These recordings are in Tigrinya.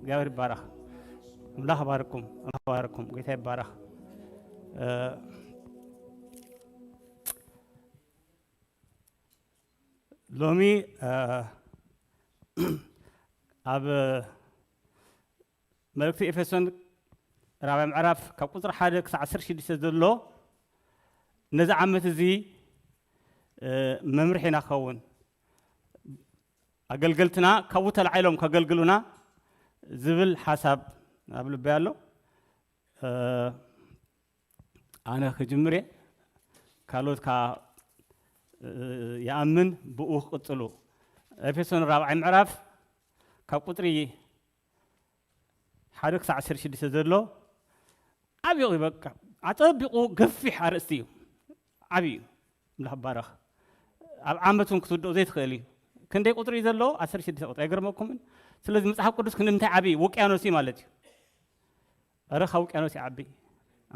እግዚኣብሔር ይባረኽ። ኣምላኽ ይባርኩም፣ ኣምላኽ ይባርኩም፣ ጌታ ይባረኽ። እ፣ ሎሚ፣ እ፣ ኣብ መልእክቲ ኤፌሶን ራብዓይ ምዕራፍ ካብ ቁፅሪ ሓደ ክሳዕ ዓሰርተ ሽዱሽተ ዘሎ ነዚ ዓመት እዚ፣ እ፣ መምርሒ ኢና ክኸውን። ኣገልገልትና ካብኡ ተላዒሎም ከገልግሉና ዝብል ሓሳብ ኣብ ልበይ ኣሎ። እ፣ ኣነ ክጅምር እየ፣ ካልኦት ከኣ፣ እ፣ ይኣምን ብኡ ክቕጽሉ። ኤፌሶን ራብዓይ ምዕራፍ ካብ ቁጽሪ ሓደ ክሳዕ ዓሰርተ ሽዱሽተ ዘሎ ዓብዩ እዩ። በቃ ኣጸቢቑ ገፊሕ ኣርእስቲ እዩ። ዓብዩ እዩ። ኣምላኽ ይባረኽ። ኣብ ዓመት እውን ክትውድኦ ዘይትኽእል እዩ። ክንደይ ቁጽሪ እዩ ዘለዎ? ዓሰርተ ሽዱሽተ ቁጽሪ። ኣይገርመኩምን? ስለዚ መጽሓፍ ቅዱስ ክንምንታይ ዓብዪ? ውቅያኖስ እዩ ማለት እዩ። ኧረ ካብ ውቅያኖስ ይዓቢ።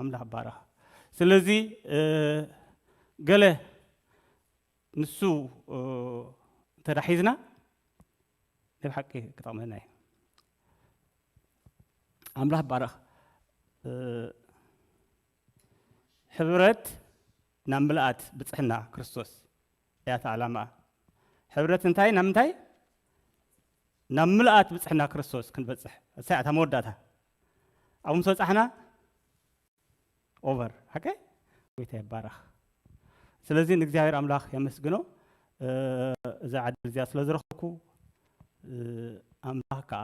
ኣምላኽ ይባረኽ። ስለዚ፣ እ፣ ገለ ንሱ፣ እ፣ እንተ ደኣ ሒዝና፣ ናይ ብሓቂ ክጠቕመና እዩ። ኣምላኽ ይባረኽ። እ፣ ሕብረት ናብ ምልኣት ብጽሕና ክርስቶስ እያ እታ ዕላማ። ሕብረት እንታይ? ናብ ምንታይ? ናብ ምልኣት ብጽሕና ክርስቶስ ክንበጽሕ። እሳ እያ እታ መወዳእታ። ኣብኡ ምስ በጻሕና ኦቨር። ኦኬ? ጎይታ ይባረኽ። ስለዚ ንእግዚኣብሔር ኣምላኽ የመስግኖ። እ፣ እዛ ዕድል እዚኣ ስለ ዝረኸብኩ፣ እ፣ ኣምላኽ ከኣ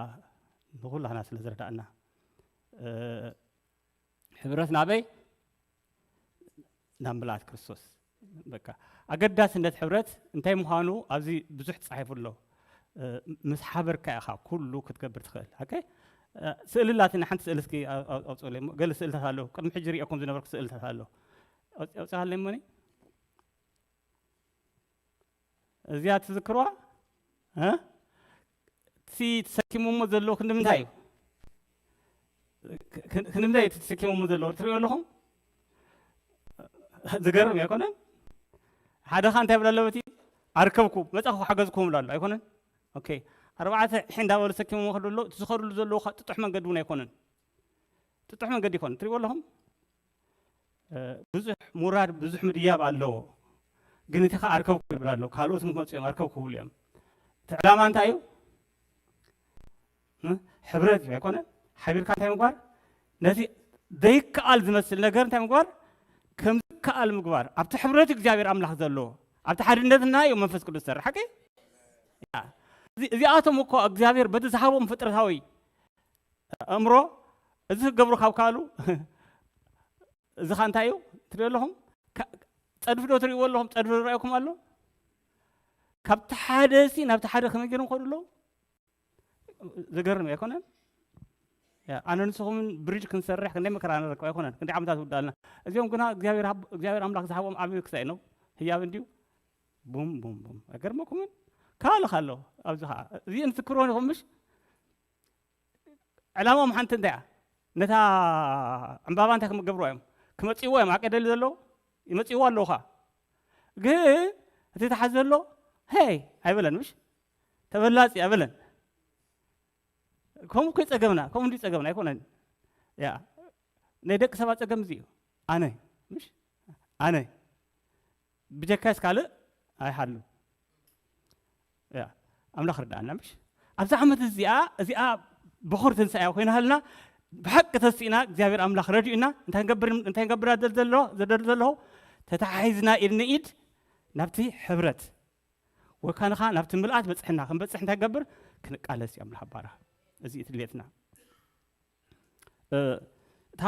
ንኹላህና ስለ ዝረዳእና። እ፣ ሕብረት ናበይ? ናብ ምልኣት ክርስቶስ። በቃ ኣገዳስነት ሕብረት እንታይ ምዃኑ ኣብዚ ብዙሕ ተጻሒፉ ኣሎ። እ፣ ምስ ሓበርካ ኢኻ ኩሉ ክትገብር ትኽእል። ኦኬ? እ፣ ስእሊ ኣላትኒ፣ ሓንቲ ስእሊ እስኪ ኣው-፣ ኣው-፣ ኣውጽኡለይ። ገለ ስእልታት ኣሎ። ቅድሚ ሕጂ ርእየኩም ዝነበርኩ ስእልታት ኣሎ። ኣውጽ-፣ ኣውጽኣለይ እሞኒ? እዚኣ ትዝክርዋ? እ? እቲ ተሰኪሞሞ ዘለዉ ክንዲ ምንታይ እዩ? ክ-፣ ክ-፣ ክንዲ ምንታይ እዩ እቲ ተሰኪሞሞ ዘለዉ? ትሪእዎ ኣለኹም? ዝገርም ኣይኮነን? ሓደ ኸ እንታይ ይብል ኣሎ? በቲ ኣርከብኩ፣ መጻኹ፣ ሓገዝኩም ይብሎ ኣሎ። ኣይኮነን? ኦኬ። ኣርባዕተ ሒሕ እንዳበሉ ተሰኪሞሞ ከዱ ኣለዉ፣ እቲ ዝኸዱሉ ዘለዉ ኸ ጥጡሕ መንገዲ እውን ኣይኮነን። ጥጡሕ መንገዲ ይኮን። ትሪእዎ ኣለኹም? እ፣ ብዙሕ ምውራድ፣ ብዙሕ ምድያብ ኣለዎ። ግን እቲ ኸኣ ኣርከብኩ ይብል ኣሎ። ካልኦት ክመጹ እዮም፣ ኣርከብኩ ክብሉ እዮም። እቲ ዕላማ እንታይ እዩ? እ? ሕብረት እዩ፣ ኣይኮነን? ሓቢርካ እንታይ ምግባር? ነቲ ዘይከኣል ዝመስል ነገር እንታይ ምግባር? ከም ዝከኣል ምግባር። ኣብቲ ሕብረት እዩ እግዚኣብሔር ኣምላኽ ዘሎ። ኣብቲ ሓድነትና እዩ መንፈስ ቅዱስ ዝሰርሕ። ሓቂ? ያ። እዚ-፣ እዚኣቶም እኮ እግዚኣብሔር በቲ ዝሃቦም ፍጥረታዊ ኣእምሮ እዚ ክገብሩ ካብ ከኣሉ፣ እዚ ኸ እንታይ እዩ? ትሪኦ ኣለኹም? ካ-፣ ጸድፊ ዶ ትሪእዎ ኣለኹም? ጸድፊ ዶ ይረኣየኩም ኣሎ? ካብቲ ሓደ ሲ ናብቲ ሓደ ከመይ ገይሮም ከዱ ኣለዉ? ዘገርም እዩ ኣይኮነን? ያ፣ ኣነ ንስኹምን ብሪጅ ክንሰርሕ ክንደይ መከራ ንረክብ ኣይኮነን? ክንደይ ዓመታት ውዳልና። እዚኦም ግና እግዚኣብሔር ሃብ-፣ እግዚኣብሔር ኣምላኽ ዝሃቦም ዓብዪ ክሳይ ነው። ህያብ እንድዩ። ቡም፣ ቡም፣ ቡም። ኣይገርመኩምን? ካልእ ኣሎ። ኣብዚ ኸዓ። እዚ እንትክርዎ ኢኹም ምሽ? ዕላማኦም ሓንቲ እንታይ እያ? ነታ ዕምባባ እንታይ ክገብርዋ እዮም? ክመጽእዎ እዮም። ኣቀደሊ ዘለዉ ይመጽእዎ ኣለዉ ኸዓ። ግን እቲ ተሓዚ ዘሎ፣ ሄይ ኣይበለን፣ ምሽ? ተበላጺ ኣይበለን። ከምኡ እኮ ጸገምና፣ ከምኡ እንድዩ ጸገምና፣ ኣይኮነን? ያ፣ ናይ ደቂ ሰባት ጸገም እዚ እዩ። ኣነ፣ ምሽ? ኣነ። ብጀካስ ካልእ ኣይሃሉ። ያ፣ ኣምላኽ ርድኣና፣ ምሽ? ኣብዛ ዓመት እዚኣ፣ እዚኣ በኹር ትንሳኤ ኮይና ሃልና፣ ብሓቂ ተስኢና፣ እግዚኣብሔር ኣምላኽ ረድኡና፣ እንታይ ንገብር፣ እንታይ ንገብር ዘደል ዘሎ፣ ዘደል ዘለኹ፣ ተተሓሒዝና ኢድ ንኢድ ናብቲ ሕብረት፣ ወካንኻ ናብቲ ምልኣት በጽሕና፣ ክንበጽሕ እንታይ ንገብር? ክንቃለስ እዩ ኣምላኽ ኣባራ። እዚ እዩ ድሌትና። እ፣ እታ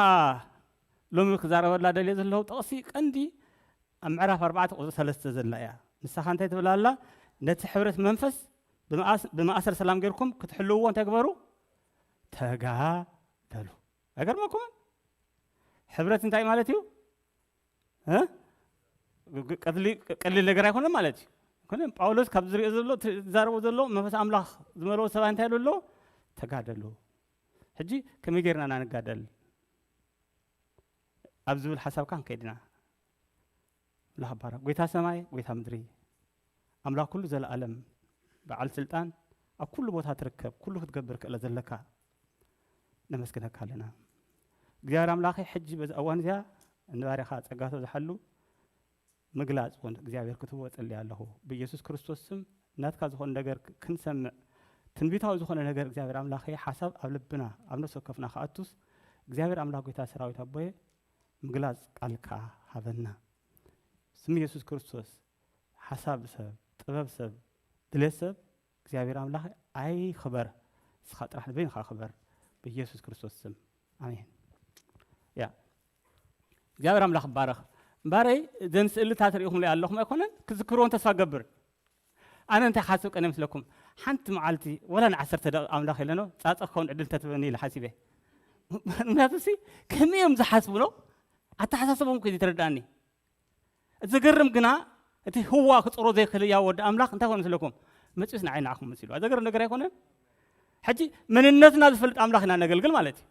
ሎሚ ክዛረበላ ደልየ ዘለኹ ጥቕሲ ቀንዲ ኣብ ምዕራፍ ኣርባዕተ ቁጽሪ ሰለስተ ዘላ እያ። ንሳኻ እንታይ ትብል ኣላ? ነቲ ሕብረት መንፈስ ብመኣስ-፣ ብመኣሰር ሰላም ጌርኩም ክትሕልውዎ እንታይ ግበሩ? ተጋደሉ። ኣይገርመኩምን? ሕብረት እንታይ ማለት እዩ? እ? ግ-፣ ግ-፣ ቀትሊ-፣ ቀሊል ነገር ኣይኮነን ማለት እዩ። ኣይኮነን? ጳውሎስ ካብ ዝሪኦ ዘሎ፣ እቲ ዝዛረቦ ዘሎ መንፈስ ኣምላኽ ዝመልኦ ሰባት እንታይ ይብሉ ኣለዉ? ተጋደሉ። ሕጂ ከመይ ጌርና ኢና ንጋደል? ኣብ ዝብል ሓሳብካ ክንከይድ ኢና። ኣምላኽ ይባረክ። ጎይታ ሰማይ፣ ጎይታ ምድሪ፣ ኣምላኽ ኩሉ ዘለኣለም፣ በዓል ስልጣን፣ ኣብ ኩሉ ቦታ ትርከብ፣ ኩሉ ክትገብር ክእለት ዘለካ፣ ነመስግነካ ኣለና እግዚኣብሔር ኣምላኸ። ሕጂ በዚ እዋን እዚኣ ንባርያኻ ጸጋ ተብዝሓሉ ምግላጽ እውን እግዚኣብሔር ክትህቦ እጽሊ ኣለኹ። ብኢየሱስ ክርስቶስ ስም ናትካ ዝኾነ ነገር ክ-፣ ክንሰምዕ፣ ትንቢታዊ ዝኾነ ነገር እግዚኣብሔር ኣምላኸ ሓሳብ ኣብ ልብና ኣብ ነፍሲ ወከፍና ክኣቱስ እግዚኣብሔር ኣምላኽ ጎይታ ሰራዊት ኣቦየ ምግላጽ ቃልካ ሃበና። ስም ኢየሱስ ክርስቶስ ሓሳብ ሰብ፣ ጥበብ ሰብ፣ ድሌት ሰብ እግዚኣብሔር ኣምላኽ ኣይኽበር። ንስኻ ጥራሕ ንበይንኻ ክበር ብኢየሱስ ክርስቶስ ስም ኣሜን። ያ እግዚኣብሔር ኣምላኽ ይባረኽ። እምበረይ እዘን ስእልታት ርኢኹምለይ ኣለኹም ኣይኮነን ክዝክርዎን ተስፋ ገብር። ኣነ እንታይ ሓስብ ቀነ ምስለኩም ሓንቲ መዓልቲ ወላ ንዓሰርተ ደቂቕ ኣምላኽ የለኖ ጻጸ ክኸውን ዕድል ተትበኒ ኢለ ሓሲበ። ምክንያቱ ሲ ከመይ እዮም ዝሓስቡ ነው ኣተሓሳስቦም እኮ ዝተረዳእኒ። እቲ ዝገርም ግና እቲ ህዋ ክፅሮ ዘይክእል ያው ወዲ ኣምላኽ እንታይ ኮይኑ ስለኩም መፅኡስ ንዓይ ንዓኹም መሲሉ ዘገርም ነገር ኣይኮነን። ሕጂ መንነትና ዝፈልጥ ኣምላኽ ኢና ነገልግል ማለት እዩ።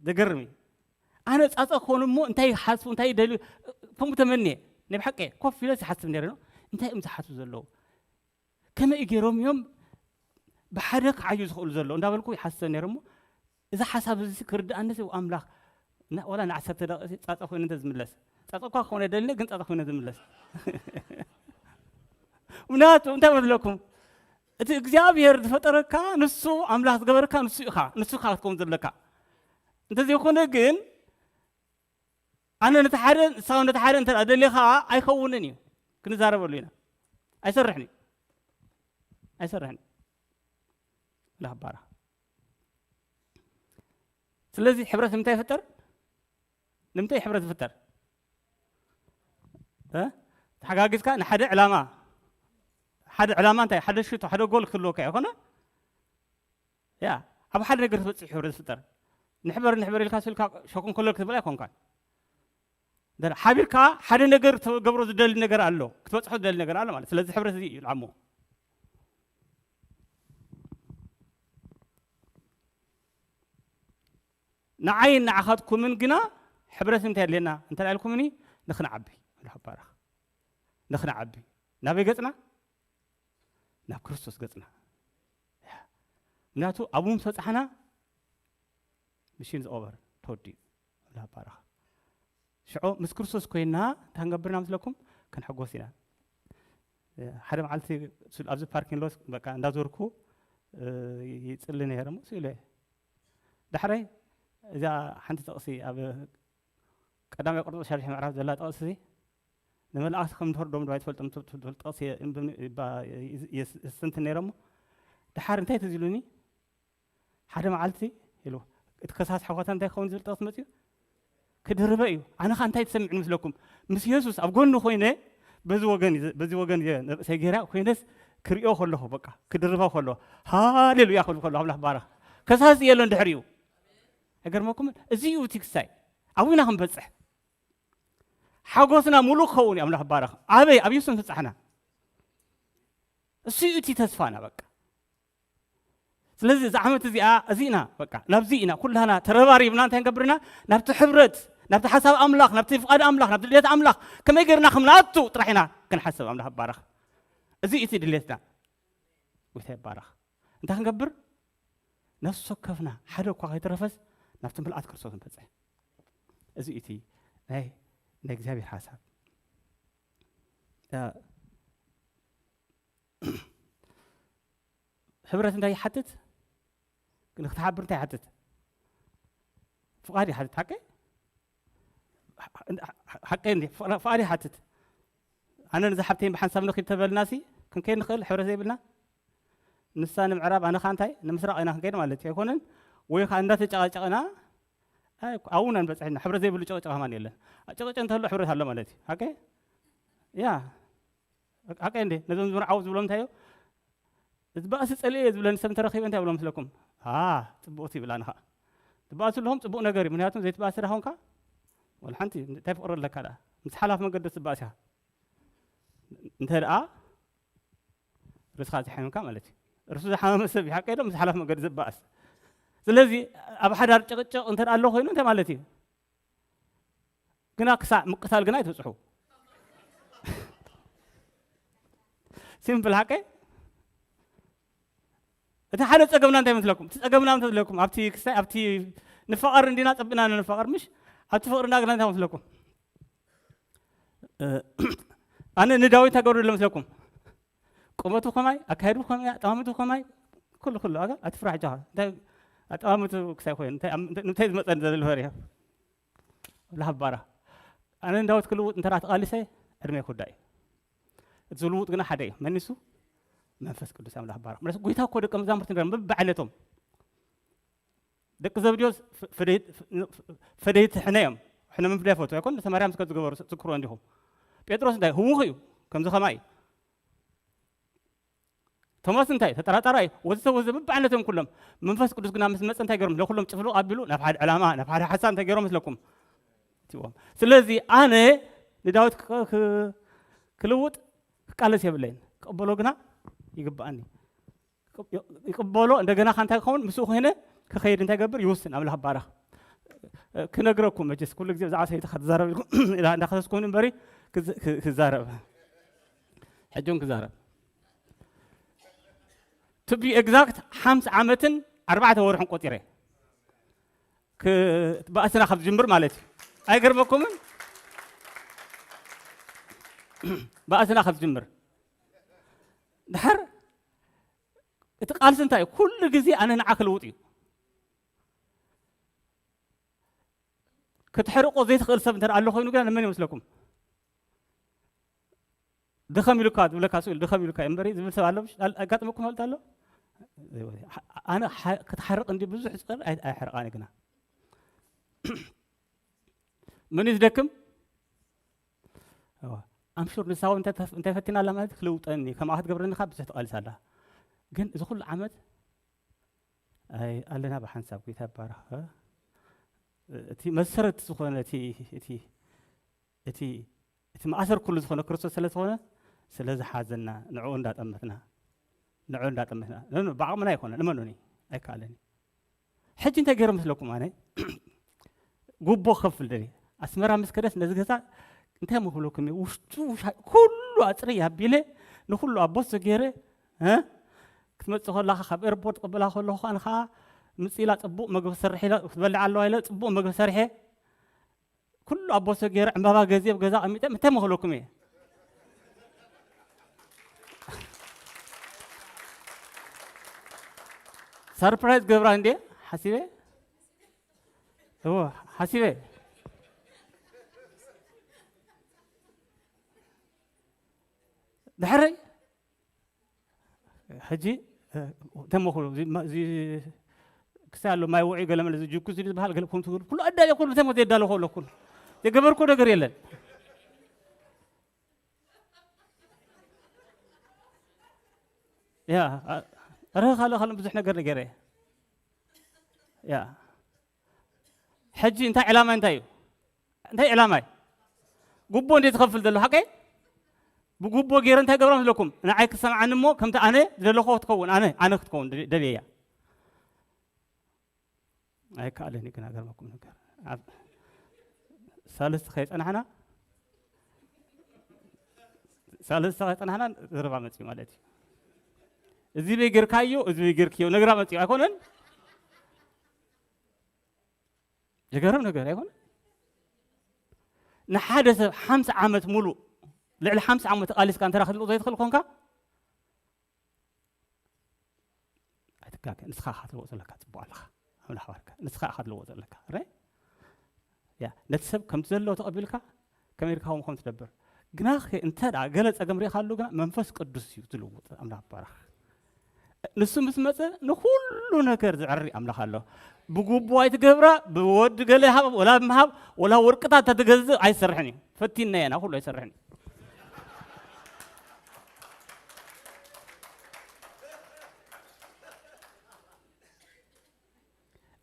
ዘገርም እዩ። ኣነ ፃፀ ክኾኑ እሞ እንታይ ይሓስቡ እንታይ ይደልዩ ከምኡ ተመንየ ናይ ብሓቂ ኮፍ ኢለ ዝሓስብ ነረ ነው። እንታይ እዮም ዝሓስቡ ዘለዉ ከመይ ገይሮም እዮም ብሓደ ክዓዩ ዝኽእሉ ዘለዉ እንዳበልኩ ይሓስብ ነረ እሞ እዚ ሓሳብ እዚ ክርድኣኒ ኣምላኽ ወላ ንዓሰርተ ደቂ ፃፀ ኮይኑ እንተ ዝምለስ ፃፀ እኳ ክኾነ ደልኒ ግን ፃፀ ኮይኑ ዝምለስ ምክንያቱ እንታይ መስለኩም እቲ እግዚኣብሔር ዝፈጠረካ ንሱ ኣምላኽ ዝገበረካ ንሱ ኢኻ ንሱ ኢኻ ክትከውን ዘለካ እንተዘይኮነ ግን ኣነ ነቲ ሓደ ንስኻ ነቲ ሓደ እንተ ደሊኻ ኣይኸውንን እዩ ክንዛረበሉ ኢና ኣይሰርሕን እዩ ኣይሰርሕን እዩ ላባራ ስለዚ ሕብረት ንምንታይ ይፍጠር ንምንታይ ሕብረት ዝፍጠር ተሓጋጊዝካ ንሓደ ዕላማ ሓደ ዕላማ እንታይ ሓደ ሽቶ ሓደ ጎል ክህልወካ ይኮነ ያ ኣብ ሓደ ነገር ትበፅሕ ሕብረት ዝፍጠር ንሕበር ንሕበር ኢልካ ስልካ ሸኩን ከሎ ክትብል ኣይኮንካን ሓቢርካ ሓደ ነገር ተገብሮ ዝደሊ ነገር ኣሎ ክትበፅሖ ዝደሊ ነገር ኣሎ ማለት ስለዚ ሕብረት እዚ እዩ ልዓሞ ንዓይን ንዓኻትኩምን ግና ሕብረት እንታይ ኣድልየና እንተ ኢልኩምኒ ንኽንዓቢ ባረኽ ንኽንዓቢ ናበይ ገፅና ናብ ክርስቶስ ገፅና ምክንያቱ ኣብኡ ምስ በፃሕና ምሽን ዝኦቨር ተወዲኡ ባረኻ ሽዖ ምስ ክርስቶስ ኮይና እንታይ ክንገብርና ምስለኩም ክንሕጎስ ኢና ሓደ መዓልቲ ኣብዚ ፓርኪን ሎስ በቃ እንዳዞርኩ ይፅሊ ነይረ ሞ ስኢለ ዳሕራይ እዛ ሓንቲ ጥቕሲ ኣብ ቀዳማይ ቆርንጦስ ሻድሐ ምዕራፍ ዘላ ጥቕሲ እዚ ንመላእክቲ ከም ንፈርዶም ድማ ይትፈልጦም ትብል ጥቕሲ የስተንትን ነይረ እሞ ድሓር እንታይ ትዝ ኢሉኒ ሓደ መዓልቲ ኢሉ እቲ ከሳስ ሓዋታ እንታይ ክኸውን ዝብል ጥቕሲ መፅኡ ክድርበ እዩ ኣነ ኻ እንታይ ትሰምዕን ምስለኩም ምስ የሱስ ኣብ ጎኒ ኮይነ በዚ ወገን በዚ ወገን ነብእሰይ ገይራ ኮይነስ ክሪኦ ከለኹ በቃ ክድርባ ከሎ ሃሌሉያ ክብል ከሎ ኣምላኽ ባረኽ ከሳስ የሎን ድሕሪኡ ኣይገርመኩም እዚ እዩ እቲ ክሳይ ኣብኡ ኢና ክንበፅሕ ሓጎስና ሙሉእ ክኸውን እዩ ኣምላኽ ባረኽ ኣበይ ኣብ የሱስ ምብፃሕና እሱ እዩ እቲ ተስፋና በቃ ስለዚ እዚ ዓመት እዚኣ እዚ ኢና በቃ ናብዚ ኢና ኩላና ተረባሪብና እንታይ ንገብርና ናብቲ ሕብረት ናብቲ ሓሳብ ኣምላኽ ናብቲ ፍቓድ ኣምላኽ ናብቲ ድሌት ኣምላኽ ከመይ ገርና ከም ንኣቱ ጥራሕ ኢና ክንሓስብ ኣምላኽ ባረኽ እዚ እቲ ድሌትና ጎይታ ይባረኽ እንታይ ክንገብር ነፍሲ ወከፍና ሓደ እኳ ከይተረፈስ ናብቲ ምልኣት ክርስቶስ ንበፅሕ እዚ እቲ ናይ ናይ እግዚኣብሔር ሓሳብ ሕብረት እንታይ ይሓትት ንክትሓብር እንታይ ይሓትት ፍቓድ ይሓትት ሓቀ ሓቀ ፍቓድ ይሓትት ኣነ ነዚ ሓብተይን ብሓንሳብ ንኺድ ተበልና ሲ ክንከይድ ንኽእል ሕብረት ዘይብልና ንሳ ንምዕራብ ኣነ ካ እንታይ ንምስራቕ ኢና ክንከይድ ማለት እዩ ኣይኮነን ወይ ከዓ እንዳተጨቃጨቕና ኣብኡ ኢና ንበፅሕና ሕብረት ዘይብሉ ጨቅጨቅ ከማን የለን ጨቅጨቅ እንተሎ ሕብረት ኣሎ ማለት እዩ ሓቀ ያ ሓቀ እንዴ ነዞም ዝምርዓው ዝብሎም እንታይ እዩ እቲ ባእሲ ጸሊኤ ዝብለኒ ሰብ እንተረኺበ እንታይ ብሎ ምስለኩም ጽቡቕቲ ይብላ ንኻ ትባእሱ ኣለኹም ጽቡቕ ነገር እዩ ምክንያቱም ዘይትባእሲ ዳ ኾንካ ወላ ሓንቲ እንታይ ፍቕሪ ኣለካ ዳ ምስ ሓላፍ መንገዲ ትባእስ ኢኻ እንተ ደኣ ርእስኻ ዝሓመምካ ማለት እዩ ርእሱ ዝሓመመ ሰብ ይሓቀ ዶ ምስ ሓላፍ መንገዲ ዝባእስ ስለዚ ኣብ ሓዳር ጭቕጭቕ እንተ ኣሎ ኮይኑ እንታይ ማለት እዩ ግና ክሳዕ ምቅታል ግና ኣይትብፅሑ ሲምፕል ሓቀ እቲ ሓደ ፀገምና እንታይ መስለኩም እቲ ፀገምና እንተዝለኩም ኣብቲ ክስታይ ኣብቲ ንፋቐር እንዲና ጸቢቕና ንፋቐር፣ ምሽ? ኣብቲ ፍቕርና ግና እንታይ መስለኩም? እ፣ ኣነ ንዳዊት እንታይ ገብሩ ኣሎ መስለኩም? ቁመቱ ከማይ፣ ኣካይዱ ከማይ፣ ኣጠማምቱ ከማይ፣ ኩሉ፣ ኩሉ፣ ኣጋ፣ ኣትፍራሕ ጃኻ። እንታይ ኣጠማምቱ ክሳይ ኮይኑ፣ እንታይ፣ እንታይ ዝመጸ ዘሎ ፈሪሃ? ብላ ሃባራ። ኣነ ንዳዊት ክልውጥ እንተ ተቓሊሰ፣ ዕድመ ይኩዳ እዩ። እቲ ዝልውጥ ግና ሓደ እዩ። መን ንሱ? መንፈስ ቅዱስ ኣምላኽ ባረኽ። ማለት ጎይታ እኮ ደቀ መዛሙርቲ ነሮም፣ በብዓይነቶም። ደቂ ዘብዴዎስ ፍ-፣ ፈደይት-፣ ፍ-፣ ፈደይቲ ሕነ እዮም። ሕነ ምፍዳይ ፈትዋ ይኮን? ነተ ማርያም ዝከ ዝገበሩ ትዝክርዎ እንዲኹም። ጴጥሮስ እንታይ? ህውኽ እዩ። ከምዚ ኸማይ እዩ። ቶማስ እንታይ? ተጠራጣራይ። ወዘተ ወዘተ በብዓይነቶም ኩሎም። መንፈስ ቅዱስ ግና ምስ መጸ እንታይ ገይሮም? ለኩሎም ጭፍልቕ ኣቢሉ ናብ ሓደ ዕላማ፣ ናብ ሓደ ሓሳብ እንታይ ገይሮም መስለኩም? እቲዎም። ስለዚ ኣነ ንዳዊት ክ-፣ ክ-፣ ክልውጥ ክቃለስ የብለይን። ክቕበሎ ግና ይግብኣኒ። ይቕበሎ፣ እንደገና ከ እንታይ ክኸውን? ምስኡ ኮይነ ክኸይድ እንታይ ገብር? ይውስን። ኣምላኽ ባረኽ። ክነግረኩም መቸስ ኩሉ ግዜ ብዛዕባ ሰበይቲ ክትዛረብ ኢልኩም ኢላ እንዳኸሰስኩም እምበሪ ክዝ-፣ ክ-፣ ክዛረብ። ሕጂ እውን ክዛረብ። To be exact ሓምሳ ዓመትን ኣርባዕተ ወርሕን ቆጺረ። ክ-፣ ባእስና ካብ ዝጅምር ማለት እዩ። ኣይገርመኩምን? ባእስና ካብ ዝጅምር። ድሓር እቲ ቃልሲ እንታይ እዩ? ኩሉ ግዜ ኣነ ንዓ ክልውጥ እዩ። ክትሕርቆ ዘይትኽእል ሰብ እንተ ኣሎ ኮይኑ ግና ንመን ይመስለኩም? ድኸም ኢሉካ ዝብለካ ስኡ ኢሉ ድኸም ኢሉካ እዩ እምበሪ ዝብል ሰብ ኣሎ? ምሽ? ኣል-፣ ኣጋጥመኩም ፈልጥ ኣሎ? ኣነ ሓ-፣ ክትሓርቕ እንዲ ብዙሕ ዝኽእል ኣይ-፣ ኣይሓርቓን ግና። መን እዩ ዝደክም? እዋ። ኣምሹር ንሳ እውን እንታይ ተፍ-፣ እንታይ ፈቲና ኣላ ማለት ክልውጠኒ፣ ከምኣ ክትገብረኒ ካብ ብዙሕ ትቐልስ ኣላ። ግን እዚ ኩሉ ዓመት ኣይ፣ ኣለና ብሓንሳብ ጎይታ ይባረኽ። እቲ መሰረት ዝኾነ እቲ፣ እቲ፣ እቲ፣ እቲ መኣሰር ኩሉ ዝኾነ ክርስቶስ ስለ ዝኾነ፣ ስለ ዝሓዘና፣ ንዕኡ እንዳጠመትና፣ ንዕኡ እንዳጠመትና። ኖ፣ ኖ፣ ብዓቕምና ኣይኮነን፣ እመኑኒ፣ ኣይከኣልን እዩ። ሕጂ እንታይ ገይረ መስለኩም ኣነ? ጉቦ ክኸፍል ደልየ። ኣስመራ ምስ ከደስ ነዚ ገዛ እንታይ ምኽብለኩም እየ? ውሽጡ ሻ-፣ ኩሉ ኣፅርይ ኣቢለ፣ ንኩሉ ኣቦት ገይረ፣ እ? ክትመፅእ ከለኻ ካብ ኤርፖርት ቅበላ ከለኹ ከኣ ንኸዓ ምፅእ ኢላ ፅቡቕ መግቢ ትሰርሕ ኢላ፣ ክትበልዕ ኣለዋ ኢለ ፅቡቕ መግቢ ሰሪሐ፣ ኩሉ ኣቦት ገይረ ዕምባባ ገዚአ ኣብ ገዛ ኣቐሚጠ፣ እንታይ ምኽብለኩም እየ? ሰርፕራይዝ ገብራ እንዴ ሓሲበ? እዎ፣ ሓሲበ። ድሕረይ፣ ሕጂ፣ እ፣ ተመኹ፣ እዚ ማ-፣ እዚ ክሳይ ኣሎ፣ ማይ ውዑይ ገለ መለ፣ እዚ ጅኩዚ ዝበሃል ገለ፣ ኩሉ፣ ኩሉ ኣዳልየ፣ ኩሉ ተመ-፣ ዘዳለኹ ኣለኩ። ዘገበርኩ ነገር የለን። ያ፣ ኣ-፣ ኣረ፣ ካልእ፣ ካልእ ብዙሕ ነገር ነገረ። ያ። ሕጂ እንታይ ዕላማ እንታይ እዩ? እንታይ ዕላማ እዩ? ጉቦ እንዴ ዝኸፍል ዘሎ ሓቀይ? ብጉቦ ገይረ እንታይ ገብራ መስለኩም? ንዓይ ክሰምዓኒ እሞ ከምቲ ኣነ ዝደለኹ ክትከውን፣ ኣነ፣ ኣነ ክትከውን ደል-፣ ደልየያ። ኣይከኣልን እዩ ግን ሃገር መኩም ነገር። ኣብ ሳልስቲ ከይጸናሕና፣ ሳልስቲ ከይጸናሕና ዘረባ መጽዩ ማለት እዩ። እዚ በይ ጌርካዮ፣ እዚ በይ ጌርክዮ፣ ነግራ መጽዩ ኣይኮነን? ዝገርም ነገር ኣይኮነን? ንሓደ ሰብ ሓምሳ ዓመት ሙሉእ፣ ልዕሊ ሓምሳ ዓመት ተቓሊስካ እንተ ክትልውጦ ዘይትኽእል ኮንካ፣ ኣይትጋገ። ንስኻ ኢኻ ትልውጦ ዘለካ፣ ጽቡቕ ኣለኻ። ኣምላኽ ባርካ። ንስኻ ኢኻ ትልውጦ ዘለካ። ረ-፣ ያ፣ ነቲ ሰብ ከምቲ ዘለዎ ተቐቢልካ፣ ከመይ ኢልካ ከምኡ ከም ትደብር። ግና ኸ-፣ እንተ ደኣ ገለ ጸገም ርኢኻሉ ግና መንፈስ ቅዱስ እዩ ዝልውጥ። ኣምላኽ ባርክ። ንሱ ምስ መጸ ንኹሉ ነገር ዘዕሪ ኣምላኽ ኣሎ። ብጉቦ ኣይትገብራ፣ ብወዲ ገለ ሃብ፣ ወላ ብምሃብ፣ ወላ ወርቅታት ተትገዝእ ኣይሰርሕን እዩ። ፈቲና ኢና፣ ኩሉ ኣይሰርሕን እዩ።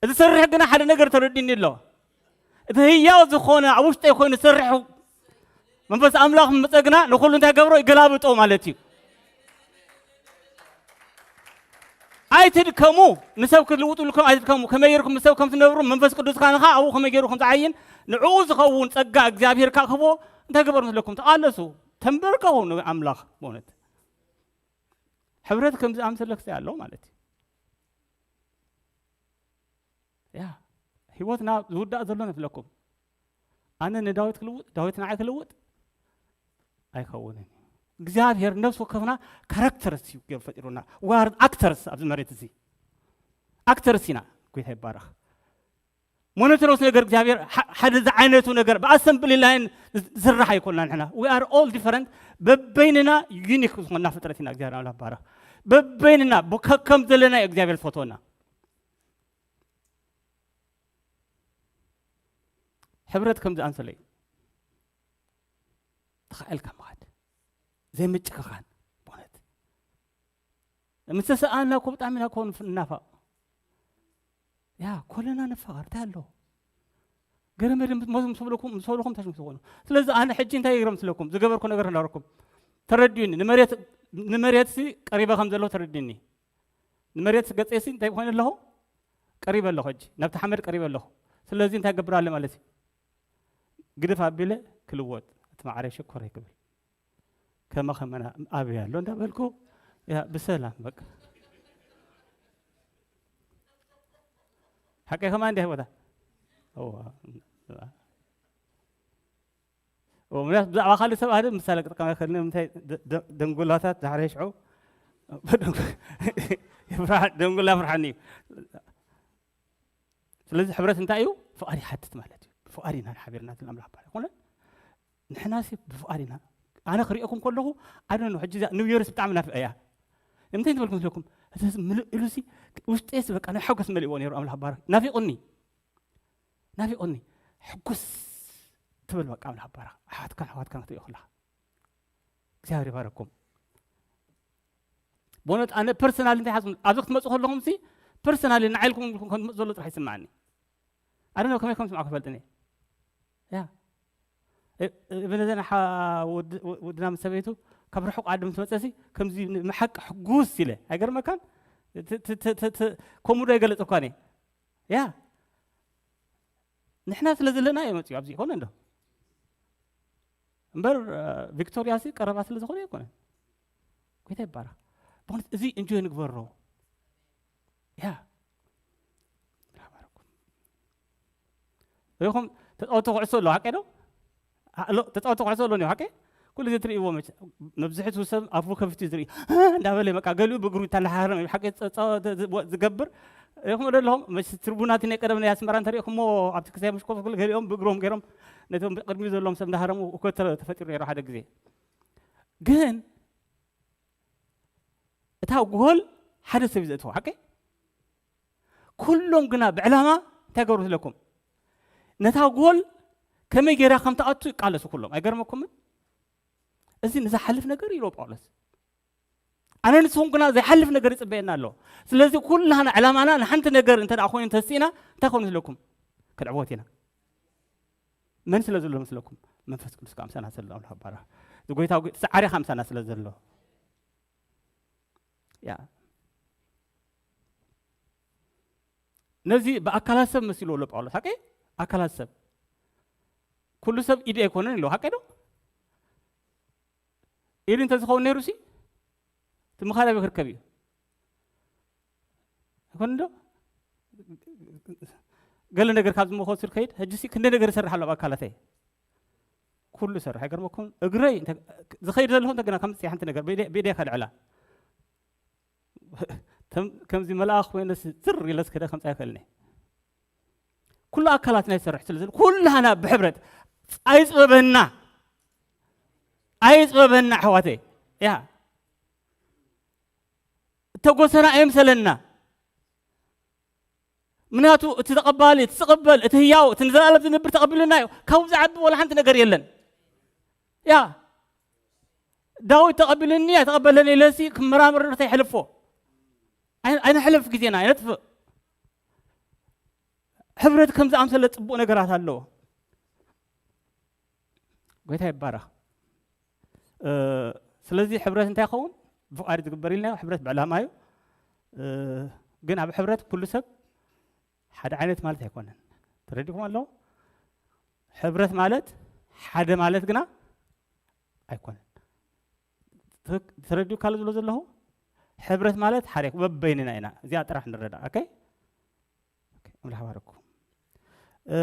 ዝሰርሕ ግና ሓደ ነገር ተረዲኒ ኣሎ። እቲ ህያው ዝኾነ ኣብ ውሽጠይ ኮይኑ ዝሰርሕ መንፈስ ኣምላኽ ምስ መጸ ግና ንኹሉ እንታይ ገብሮ? ይገላብጦ ማለት እዩ። ኣይትድከሙ፣ ንሰብ ክትልውጡ ኢልኩም ኣይትድከሙ። ከመይ ጌርኩም ንሰብ ከም ትነብሩ መንፈስ ቅዱስ ካንኻ ኣብኡ ከመይ ጌሩ ከም ዝዓይን ንዕኡ ዝኸውን ጸጋ እግዚኣብሔር ካክቦ እንታይ ገበር መስለኩም? ተቓለሱ፣ ተንበርከኹ ንኣምላኽ። ብእውነት ሕብረት ከም ዝኣምሰለ ክሳይ ኣሎ ማለት እዩ። ያ፣ ህይወትና ዝውዳእ ዘሎ ንፍለኩም። ኣነ ንዳዊት ክልውጥ፣ ዳዊት ንዓይ ክልውጥ ኣይከውንን እዩ። እግዚኣብሔር ነፍሲ ወከፍና ካራክተርስ እዩ ገይሩ ፈጢሩና። We are actors ኣብዚ መሬት እዚ። ኣክተርስ ኢና። ጎይታ ይባረኽ። ሞኖቶኖስ ነገር እግዚኣብሔር ሐ-፣ ሓደ ዝዓይነቱ ነገር ብኣሰምብሊ ላይን ዝስራሕ ኣይኮንና ንሕና። We are all different። በበይንና ዩኒክ ዝኾንና ፍጥረት ኢና። እግዚኣብሔር ኣምላኽ ይባረኽ። በበይንና ብ-፣ ከ-፣ ከም ዘለና እዩ እግዚኣብሔር ዝፈትወና። ሕብረት ከም ዝኣንሰለ እዩ። ተኻኢልካ ምኻድ። ዘይምጭኽኻን። ብእውነት። ምስ ተሰኣልና እኮ ብጣዕሚ ኢና እኮ ንፍ-፣ ንናፋቕ። ያ፣ ኮለና ንፋቐር፣ እንታይ ኣሎ? ገረመደ ምስ፣ ምስ በልኩም፣ ምስ በልኩም እንታይ ሽም ትኾኑ? ስለዚ ኣነ ሕጂ እንታይ ይግረም ስለኩም? ዝገበርኩ ነገር እንዳረኩም። ተረድዩኒ። ንመሬት፣ ንመሬትሲ ቀሪበ ከም ዘለኹ ተረድዩኒ። ንመሬት ገጸይሲ እንታይ ኮይኑ ኣለኹ? ቀሪበ ኣለኹ ሕጂ። ናብቲ ሓመድ ቀሪበ ኣለኹ። ስለዚ እንታይ ገብር ኣለ ማለት እዩ? ግድፍ ኣቢለ ክልወጥ። እቲ ማዕረ ሽኮር ይክብል። ከመ ከመና ኣበይ ኣሎ እንዳበልኩ፣ ያ፣ ብሰላም በቃ። ሓቀይ ከማን እንዲህ ቦታ። እዋ። እዋ፣ ምክንያቱ ብዛዕባ ካልእ ሰብ ኣደ ምሳሌ ክጥቀም ኣይክእልን። ምንታይ ደ-፣ ደ-፣ ደንጉላታት ዳሕረ ሽዑ ይፍራሕ፣ ደንጉላ ፍርሓኒ እዩ። ስለዚ ሕብረት እንታይ እዩ? ፍቓድ ይሓትት ማለት እዩ። ብፍቓድ ኢና ሓቢርና ዝብል ኣምላኽ ባርያ ይኹን። ንሕናሲ ብፍቓድ ኢና። ኣነ ክሪኦኩም ከለኹ፣ ኣነ ነው ሕጂ እዛ ኒው ይርስ ብጣዕሚ ናፍቐ እያ። ንምንታይ ትበልኩም ትብለኩም? እቲ ህዝቢ ምልእ ኢሉሲ፣ ውሽጠይሲ በቃ ናይ ሓጎስ መሊእዎ ነይሩ። ኣምላኽ ባርክ። ናፊቑኒ። ናፊቑኒ። ሕጉስ ትብል በቃ ኣምላኽ ባርክ። ኣሕዋትካን ኣሕዋትካን ክትሪኦ ከለኻ። እግዚኣብሔር ይባረኩም። ብእውነት ኣነ ፐርሰናል እንታይ ሓዝኩም፣ ኣብዚ ክትመፁ ከለኹም ሲ ፐርሰናል ንዓይልኩም ኢልኩም ከም ትመፁ ዘሎ ጥራሕ ይስምዓኒ። ኣነ ከመይ ከም ስምዓኩም ይፈልጥኒ። ያ። እ-፣ እ-፣ ብነዘን ሓ-፣ ወድ-፣ ወ-፣ ወድና ምስ ሰበይቱ ካብ ርሑቕ ዓዲ ምስ መጸሲ ከምዚ ን-፣ ንሓቂ ሕጉስ ኢለ። ኣይገርመካን? ት-፣ ት-፣ ት-፣ ት-፣ ት-፣ ከምኡ ዶ ኣይገለጸኳን እየ? ያ። ንሕና ስለ ዘለና እየ መጺኡ ኣብዚ ይኾነ እንዶ። እምበር፣ እ፣ ቪክቶሪያ ሲ ቀረባ ስለ ዝኾነ ኣይኮነን። ጎይታ ይባረኽ። ብእውነት እዚ እንጆይ ንግበሮ። ያ። ሪኹም ተጻወቲ ኩዕሶ ኣለዉ፣ ሓቀይ ዶ? ኣሎ፣ ተጻወቲ ኩዕሶ ኣለዉ፣ ሓቀይ? ኩሉ ግዜ ትርእይዎ መች-፣ መብዝሕትኡ ሰብ ኣፉ ከፊቱ እዩ ዝርኢ። እንዳበለ በቃ ገሊኡ ብእግሩ ይተላሃረም እዩ፣ ሓቀይ? ጸ-፣ ጸ-፣ ተ-፣ ዝ-፣ ወ-፣ ዝገብር። ሪኹም ዶ ኣለኹም? መች ትርቡናት ናይ ቀደም ናይ ኣስመራ እንተሪእኩሞ ኣብቲ ክሳይ መሽኮፍ ገሊኦም ብእግሮም ገይሮም ነቶም ቅድሚኡ ዘለዎም ሰብ እንዳሃረሙ እኮ ተ-፣ ተፈጢሩ ነይሩ ሓደ ግዜ። ግን እታ ጎል ሓደ ሰብ እዩ ዘእትዎ፣ ሓቀይ? ኩሎም ግና ብዕላማ እንታይ ገብሩ ስለኩም? ነታ ጎል ከመይ ጌራ ከም ትኣቱ ይቃለሱ ኩሎም። ኣይገርመኩምን? እዚ ንዝሓልፍ ነገር እዩ ኢልዎ ጳውሎስ። ኣነ ንስኹም ግና ዘይሓልፍ ነገር ይጽበየና ኣሎ። ስለዚ ኩላህና ዕላማና ንሓንቲ ነገር እንተ ደኣ ኮይኑ እንተስኢና እንታይ ኮይኑ ስለኩም? ክንዕወት ኢና። መን ስለ ዘሎ መስለኩም? መንፈስ ቅዱስ ከኣ ምሳና ስለ ኣሎ፣ ኣምላኽ ባርኽ። እዚ ጎይታ ጎይ-፣ ሰዓሪ ከኣ ምሳና ስለ ዘሎ። ያ። ነዚ ብኣካላት ሰብ መሲሉ ኣሎ ጳውሎስ። ሓቀይ? ኣካላት ሰብ። ኩሉ ሰብ ኢድ ኣይኮነን ኢሉ። ሓቀይ ዶ? ኢድ እንተዝኸውን ነይሩ ሲ፣ እቲ ምኻድ ኣበይ ክርከብ እዩ? ኣይኮነን ዶ? ገለ ነገር ካብ ዝመኸሱር ከይድ፣ ሕጂ ሲ ክንደይ ነገር ይሰርሕ ኣሎ ኣብ ኣካላተይ። ኩሉ ይሰርሕ። ኣይገርመኩም? እግረይ እንተ-፣ ዝኸይድ ዘለኹ እንተገና ከም ሓንቲ ነገር ብኢደይ፣ ብኢደይ ከልዕላ። ከም-፣ ከምዚ መልኣኽ ኮይነስ ዝር ኢለስ ከደ ከምጻ ይኽእልኒ። ኩሉ ኣካላትና ይሰርሕ ስለ ዘሎ፣ ኩላህና ብሕብረት ኣይጽበበና። ኣይጽበበና ኣሕዋተይ። ያ። እተጎሰና ኣይምሰለና። ምክንያቱ እቲ ተቐባሊ፣ እቲ ዝቕበል፣ እቲ ህያው፣ እቲ ንዘለኣለም ዝነብር ተቐቢሉና እዩ። ካብኡ ዝዓቢ ወላ ሓንቲ ነገር የለን። ያ። ዳዊት ተቐቢሉኒ ኣይተቐበለኒ ኢለሲ ክመራመር እንታይ ይሕልፎ? ኣይ-፣ ኣይነሕልፍ ግዜና፣ ኣይነጥፍእ። ሕብረት ከም ዝኣምሰለ ጽቡቕ ነገራት ኣለዎ። ጎይታ ይባረኽ። እ፣ ስለዚ ሕብረት እንታይ ይኸውን? ብፍቓድ ዝግበር ኢልናዮ፣ ሕብረት ብዕላማ እዩ። እ፣ ግን ኣብ ሕብረት ኩሉ ሰብ ሓደ ዓይነት ማለት ኣይኮነን። ተረዲእኩም ኣሎ? ሕብረት ማለት ሓደ ማለት ግና ኣይኮነን። ትክ-፣ ተረዲኡ ካለ ዝብሎ ዘለኹ? ሕብረት ማለት ሓደ በበይንና ኢና። እዚኣ ጥራሕ ንረዳእ። ኦኬ? ኦኬ፣ ኣምላኽ ባረኩም። እ፣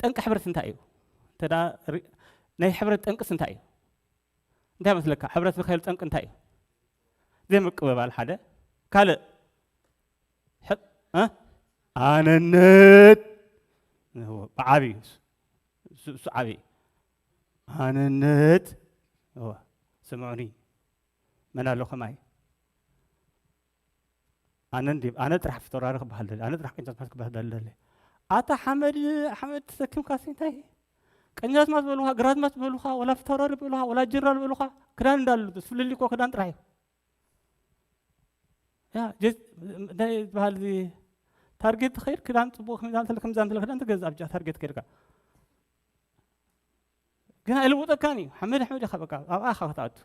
ጠንቂ ሕብረት እንታይ እዩ? እንተ ደኣ ሪ-፣ ናይ ሕብረት ጠንቅስ እንታይ እዩ? እንታይ መስለካ? ሕብረት ንኸይሉ ጠንቂ እንታይ እዩ? ዘይምቅብባል ሓደ። ካልእ? ሕ-፣ እ? ኣነነት። እዎ፣ ብዓብዩ እሱ፣ እሱ፣ እሱ ዓብዩ። ኣነነት። እዎ፣ ስምዑኒ። መን ኣሎ ከማይ? ኣነ እንዲ-፣ ኣነ ጥራሕ ፊተውራሪ ክበሃል ደሊ፣ ኣነ ጥራሕ ቅንጫት ክበሃል ደሊ። ኣታ ሓመድ፣ ሓመድ ተሰኪምካ ሲ እንታይ? ቀኛዝማች በሉኻ፣ ግራዝማች በሉኻ፣ ወላ ፊተውራሪ በሉኻ፣ ወላ ጀነራል በሉኻ፣ ክዳን እንዳሉ፣ ፍልልይ እኮ ክዳን ጥራሕ እዩ። ያ፣ ጀ-፣ እንታይ ዝበሃል እዚ ታርጌት ትኸይድ ክዳን ጽቡቕ ክምዛ እንተለ፣ ክምዛ እንተለ ክዳን ትገዝእ ኣብ ጃ ታርጌት ከይድካ። ግን ኣይልውጠካን እዩ። ሓመድ ሓመድ ኢኻ በቃ፣ ኣብኣ ኢኻ ክትኣቱ።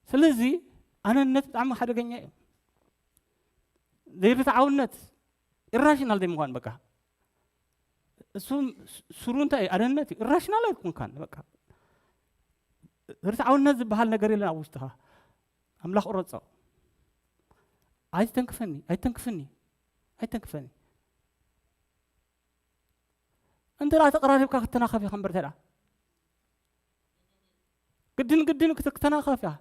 ስለዚ ኣነነት ብጣዕሚ ሓደገኛ እዩ። ዘይርትዓውነት፣ ኢራሽናል ዘይምዃን በቃ። እሱ ስሩ እንታይ እዩ? ኣነነት እዩ። ኢራሽናል ኣይኮንካን በቃ። ርትዓውነት ዝበሃል ነገር የለን ኣብ ውሽጥኻ። ኣምላኽ ቁረጾ። ኣይተንክፈኒ፣ ኣይተንክፍኒ፣ ኣይተንክፈኒ። እንተ ደኣ ተቐራሪብካ ክትተናኸፍ ኢኻ እምበር፣ እንተ ደኣ ግድን ግድን ክት-፣ ክትተናኸፍ ኢኻ።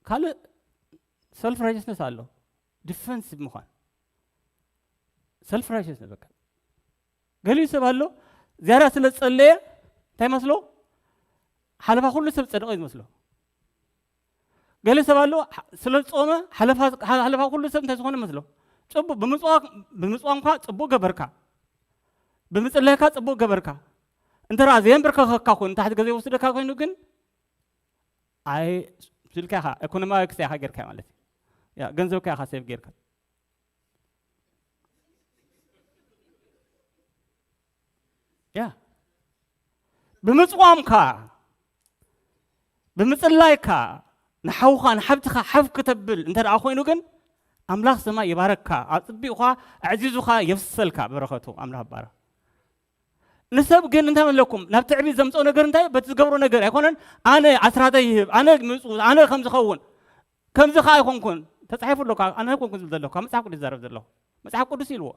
ካልእ ሰልፍ ራይቸስነስ ኣሎ። ዲፈንሲቭ ምዃን። ሰልፍ ራይቸስነስ በቃ። ገሊኡ ሰብ ኣሎ፣ ዝያዳ ስለ ዝጸለየ እንታይ መስሎ? ሓለፋ ኩሉ ሰብ ዝጸደቐ እዩ ዝመስሎ። ገለ ሰብ ኣሎ፣ ሓ-፣ ስለ ዝጾመ ሓለፋ፣ ሓ-፣ ሓለፋ ኩሉ ሰብ እንታይ ዝኾነ መስሎ? ጽቡቕ ብምጽዋ-፣ ብምጽዋምካ ጽቡቕ ገበርካ። ብምጽላይካ ጽቡቕ ገበርካ። እንተ ደኣ ዘየንበርከኸካ ኮይኑ፣ ንታሕቲ ገ ዘይወስደካ ኮይኑ ግን፣ ኣይ፣ ስልካ ኢኻ፣ ኢኮኖሚያዊ ክሳይ ኢኻ ጌርካ ማለት እዩ። ያ፣ ገንዘብካ ኢኻ ሴቭ ጌርካ። ያ። ብምጽዋምካ፣ ብምጽላይካ፣ ንሓውኻ፣ ንሓብትኻ ሓፍ ክተብል እንተ ደኣ ኮይኑ ግን፣ ኣምላኽ ሰማይ ይባረካ፣ ኣጽቢቑኻ፣ ኣዕዚዙኻ፣ የፍሰልካ በረኸቱ፣ ኣምላኽ ይባረኽ። ንሰብ ግን እንታይ መለኩም? ናብ ትዕቢት ዘምጽኦ ነገር እንታይ? በቲ ዝገብሮ ነገር ኣይኮነን። ኣነ ኣስራተይ ይህብ፣ ኣነ ምጹ፣ ኣነ ከም ዝኸውን፣ ከምዚ ከኣ ኣይኮንኩን። ተጻሒፉ ኣሎ፣ ካብ ኣነ ኣይኮንኩን ዝብል ዘለኹ፣ ካብ መጽሓፍ ቅዱስ ይዛረብ ዘለኹ። መጽሓፍ ቅዱስ ኢልዎ።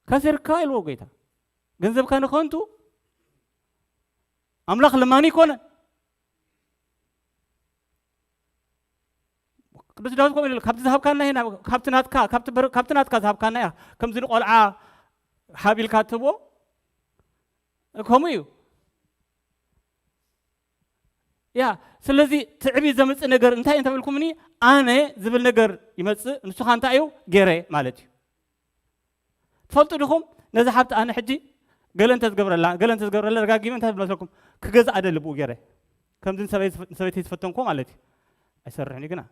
ከሲርካ ኢልዎ ጎይታ። ገንዘብካ ንኸንቱ፣ ኣምላኽ ለማኒ ኣይኮነን። ቅዱስ ዳዊት ከምኡ ኢሉ፣ "ካብቲ ዝሃብካና ኢና፣ ካብቲ ናትካ፣ ካብቲ በር-፣ ካብቲ ናትካ ዝሃብካና ኢና፣ ከምዚ ንቆልዓ ሃብ ኢልካ ትህቦ፣ ከምኡ እዩ." ያ፣ ስለዚ ትዕቢት ዘምጽእ ነገር እንታይ እዩ እንተበልኩምኒ፣ ኣነ ዝብል ነገር ይመጽእ፣ ንሱኻ እንታይ እዩ? ገይረ ማለት እዩ። ትፈልጡ ዲኹም? ነዛ ሓብቲ ኣነ ሕጂ ገለ እንተ ዝገብረላ፣ ገለ እንተ ዝገብረላ፣ ደጋጊመ እንታይ ዝመስለኩም? ክገዝኣ ደሊ ብኡ ገይረ። ከምዚ ንሰበይ-፣ ንሰበይተይ ዝፈተንኩ ማለት እዩ። ኣይሰርሕን እዩ ግና።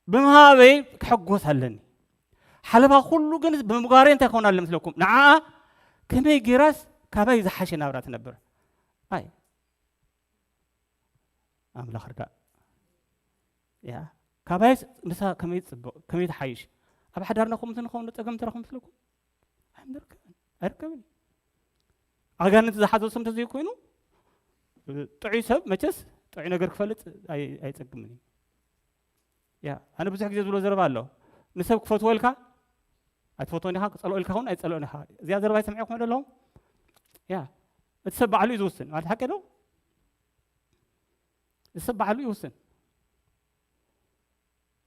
ብምሃበይ ክሕጎስ ኣለኒ። ሓለፋ ኩሉ ግን ብምግባረይ እንታይ ክኸውን ኣሎ መስለኩም? ንዓኣ ከመይ ገይራስ ካባይ ዝሓሸ ናብራ ትነብር? ኣይ፣ ኣምላኽ ርዳእ። ያ፣ ካባይስ ንሳ ከመይ ትጽብቕ፣ ከመይ ትሓይሽ? ኣብ ሓዳርና ከምኡ እንተንኸውን ጸገም ትረኽቡ መስለኩም? ኣይንርከብን፣ ኣይርከብን። ኣጋንንቲ ዝሓዞ ሰብ እንተዘይኮይኑ፣ ጥዑይ ሰብ መቸስ ጥዑይ ነገር ክፈልጥ ኣይ-፣ ኣይጸግምን እዩ። ያ፣ ኣነ ብዙሕ ግዜ ዝብሎ ዘረባ ኣሎ። ንሰብ ክፈትወልካ፣ ኣይትፈትዎን ኢኻ፣ ክጸልኦ ኢልካ ኸውን ኣይትጸልኦን ኢኻ። እዚኣ ዘረባ ይሰምዐ ይኾን ዘለኹም? ያ፣ እቲ ሰብ ባዕሉ እዩ ዝውስን። ማለት ሓቂ ዶ? እቲ ሰብ ባዕሉ ይውስን።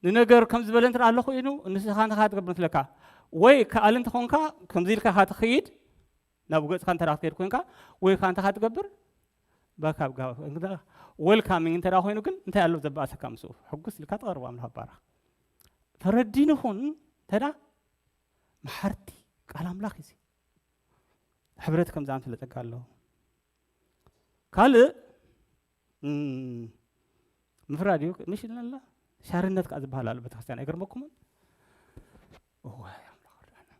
ንነገር ከም ዝበለ እንተ ደኣ ኣሎ ኮይኑ፣ ንስኻ እንታይ ትገብር መስለካ? ወይ ከኣል እንተኾንካ፣ ከምዚ ኢልካ ኢኻ ትኸይድ፣ ናብ ገጽካ እንተ ደኣ ክትከይድ ኮይንካ፣ ወይ ከኣ እንታይ ትገብር? ባካብ ጋብ፣ እንግዳ ዌልካሚንግ እንተ ደኣ ኮይኑ ግን፣ እንታይ ኣሎ ዘባእሰካ ምስኡ? ሕጉስ ኢልካ ትቐርብ፣ ኣምላኽ ይባረኽ። ተረዲንኹን እንተ ደኣ መሓርቲ ቃል ኣምላኽ እዩ። ሕብረት ከም ዝኣምሰለ ጸጋ ኣለዎ። ካልእ፣ እም፣ ምፍራድ እዩ። ምሽ ኢልና ኣላ። ሻርነት ከኣ ዝበሃል ኣሎ ቤተክርስትያን። ኣይገርመኩምን? እዋይ፣ ኣምላኽ ርዳእና።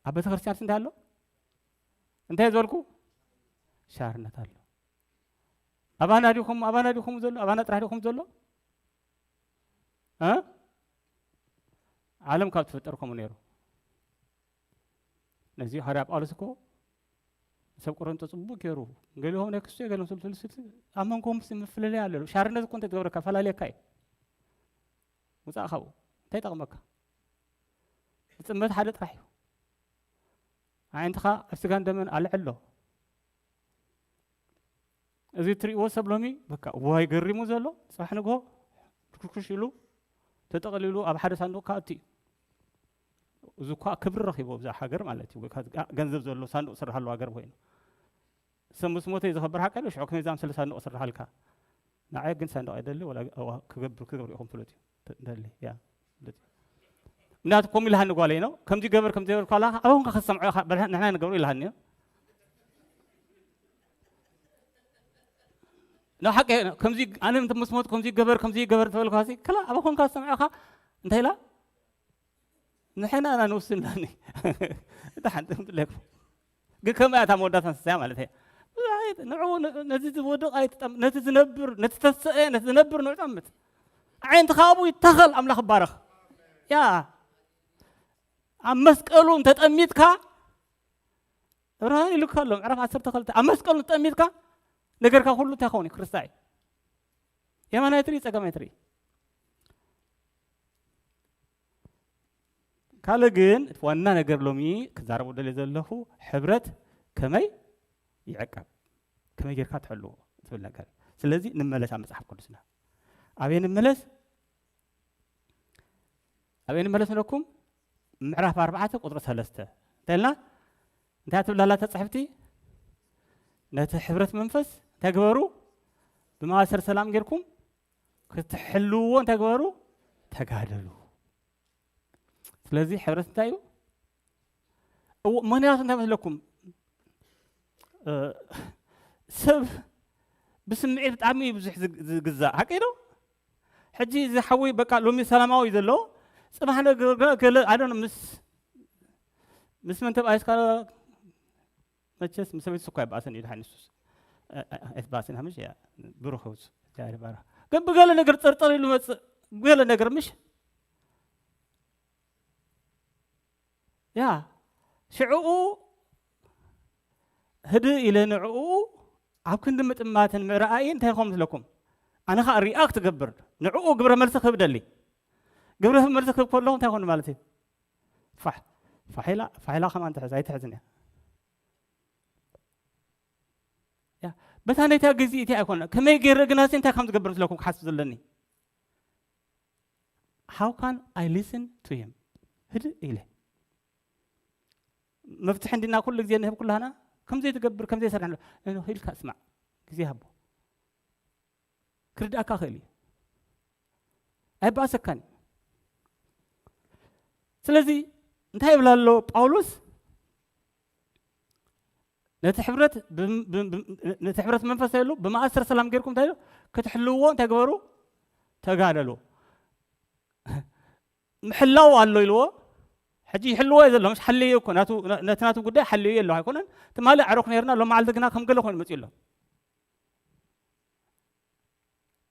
ኣብ ቤተክርስትያን እንታይ ኣሎ? እንታይ ዝበልኩ? ሻርነት ኣሎ። ኣባና ዲኹም፣ ኣባና ዲኹም ዘሎ? ኣባና ጥራሕ ዲኹም ዘሎ? እ? ዓለም ካብ ትፍጠር ከምኡ ነይሩ። ነዚ ሃዋርያ ጳውሎስ እኮ ሰብ ቆሮንቶ ጽቡቅ ገይሩ፣ ገሊኦም ናይ ክስቶ ገሊኦም ስልስልስል፣ ኣብ መንጎም ሲ ምፍልለይ ኣሎ። ሻርነት እኮ እንተ ትገብረካ፣ ፈላልየካ እዩ። ውጻእ ካብኡ። እንታይ ይጠቕመካ? ዝጥመት ሓደ ጥራሕ እዩ። ኣዒንትኻ ኣብ ስጋን ደመን ኣልዕሎ። እዚ እትርእይዎ ሰብ ሎሚ፣ በቃ፣ ዋይ ገሪሙ ዘሎ፣ ጽባሕ ንግሆ ድኩሽኩሽ ኢሉ፣ ተጠቕሊሉ ኣብ ሓደ ሳንዱቕ ክኣቱ እዩ። እዚ እኳ ክብሪ ረኺቡ ኣብዛ ሃገር ማለት እዩ። ወይ ከኣ ገንዘብ ዘሎ ሳንዱቕ ዝስርሓሉ ሃገር ኮይኑ። ሰብ ምስ ሞተ እዩ ዝኸብር ሓቂ ኣሎ፣ ሽዑ ከመይ ዝኣምሰለ ሳንዱቕ ይስርሓልካ? ንዓይ ግን ሳንዱቕ ኣይደሊ፣ ወላ እዋ ክገብር፣ ክገብር ኢኹም ፍለጡ። ተ-፣ ደሊ፣ ያ፣ ፍለጡ። ምክንያቱ ከምኡ ኢልሃኒ ጓለይ ነው። ከምዚ ገበር፣ ከምዚ ገበር ኳላ፣ ኣበይ ኮንካ ክትሰምዖ ኢኻ? በል ንሕና ንገብሮ ኢልሃኒ እዩ። ነው ሓቂ ነው። ከምዚ ኣነ ምስ ሞት ከምዚ ገበር፣ ከምዚ ገበር ተበልኳሲ፣ ከላ ኣበይ ኮንካ ክትሰምዖ ኢኻ? እንታይ ኢላ? ንሕና ኢና ንውስን ኢላኒ። እታ ሓንቲ ትብለኩም። ግን ከምኣ እያ እታ መወዳእታ እንስሳ ማለት እያ። ንዑ ነ-፣ ነዚ ዝወድቕ ኣይትጠም-፣ ነቲ ዝነብር፣ ነቲ ተስአ፣ ነቲ ዝነብር ንዑ ጠምት። ኣዒንትኻ ኣብኡ ይተኸል፣ ኣምላኽ ይባረኽ። ያ፣ ኣብ መስቀሉ እንተጠሚትካ፣ እብርሃን ኢሉካ ኣሎ፣ ምዕራፍ ዓሰርተ ክልተ፣ ኣብ መስቀሉ እንተጠሚትካ፣ ነገርካ ኩሉ እንታይ ክኸውን እዩ? ክርስታ እዩ። የማናይ ትርኢ፣ ጸጋማይ ትርኢ። ካልእ ግን እቲ ዋና ነገር ሎሚ ክዛረቦ ደልየ ዘለኹ ሕብረት ከመይ ይዕቀብ፣ ከመይ ጌርካ ትሕልዎ ዝብል ነገር። ስለዚ ንመለስ ኣብ መጽሓፍ ቅዱስና። ኣበይ ንመለስ? ኣበይ ንመለስ ንብለኩም? ምዕራፍ ኣርባዕተ ቁጽሪ ሰለስተ። እንታይ ኢልና? እንታይ ትብል ኣላ እታ ጽሕፍቲ? ነቲ ሕብረት መንፈስ እንታይ ግበሩ? ብማእሰር ሰላም ጌርኩም ክትሕልውዎ እንታይ ግበሩ? ተጋደሉ። ስለዚ ሕብረት እንታይ እዩ? እዎ፣ ምኽንያቱ እንታይ መስለኩም? እ፣ ሰብ ብስምዒት ብጣዕሚ እዩ ብዙሕ ዝግ-፣ ዝግዛእ። ሓቂ ዶ? ሕጂ እዚ ሓወይ በቃ ሎሚ ሰላማዊ እዩ ዘሎ። ጽባሕ ነገ ገ-፣ ገለ፣ I don't know፣ ምስ፣ ምስ መን ተባኢስካ፣ መቸስ ምስ ሰበይቱ እኳ ኣይበኣሰን እዩ ድሓን ንሱስ። እ፣ እ፣ ኣይትበኣስን ሃምሽ እያ፣ ብሩኽ ህውስ፣ እግዚኣብሔር ይባርኽ። ግን ብገለ ነገር ጥርጥር ኢሉ መጽእ፣ ገለ ነገር ምሽ? ያ፣ ሽዕኡ ህድእ ኢለ ንዕኡ ኣብ ክንዲ ምጥማትን ምርኣይን እንታይ ይኸውን መስለኩም? ኣነ ኸኣ ሪኣክት እገብር፣ ንዕኡ ግብረ መልሲ ክህብ ደሊ። ግብረ መልሲ ክህብ ከለኹ እንታይ ይኾን ማለት እዩ? ፋሕ፣ ፋሕ ኢላ፣ ፋሕ ኢላ ከማን ትሕዝ፣ ኣይትሕዝን እያ። ያ፣ በታ ነታ ግዜ እቲ ኣይኮነ። ከመይ ገይረ ግና እንታይ ከም ዝገብር ስለኩ ክሓስብ ዘለኒ? How can I listen to him? ህድእ ኢለ። መፍትሒ እንዲና ኩሉ ግዜ ንህብ ኩላህና፣ ከም ዘይትገብር፣ ከም ዘይሰርሕ ኣሎ። ኖ፣ ኢልካ ስማዕ። ግዜ ሃቦ። ክርድኣካ ክእል እዩ። ኣይበኣሰካን እዩ። ስለዚ እንታይ ይብል ኣሎ ጳውሎስ? ነቲ ሕብረት ብም-፣ ብም-፣ ብም-፣ ነቲ ሕብረት መንፈስ ኢሉ ብመኣሰር ሰላም ጌርኩም እንታይ ኢሉ? ክትሕልውዎ እንታይ ግበሩ? ተጋደሉ። ምሕላው ኣሎ ኢልዎ። ሕጂ ይሕልዎ እዩ ዘሎ፣ ምሽ ሓልዮ እኮ ናቱ፣ ነቲ ናቱ ጉዳይ ሓልዮ ኣሎ ኣይኮነን። ትማሊ ኣዕሩኽ ነይርና፣ ሎም መዓልቲ ግና ከም ገለ ኮይኑ መጺኡ ኣሎ።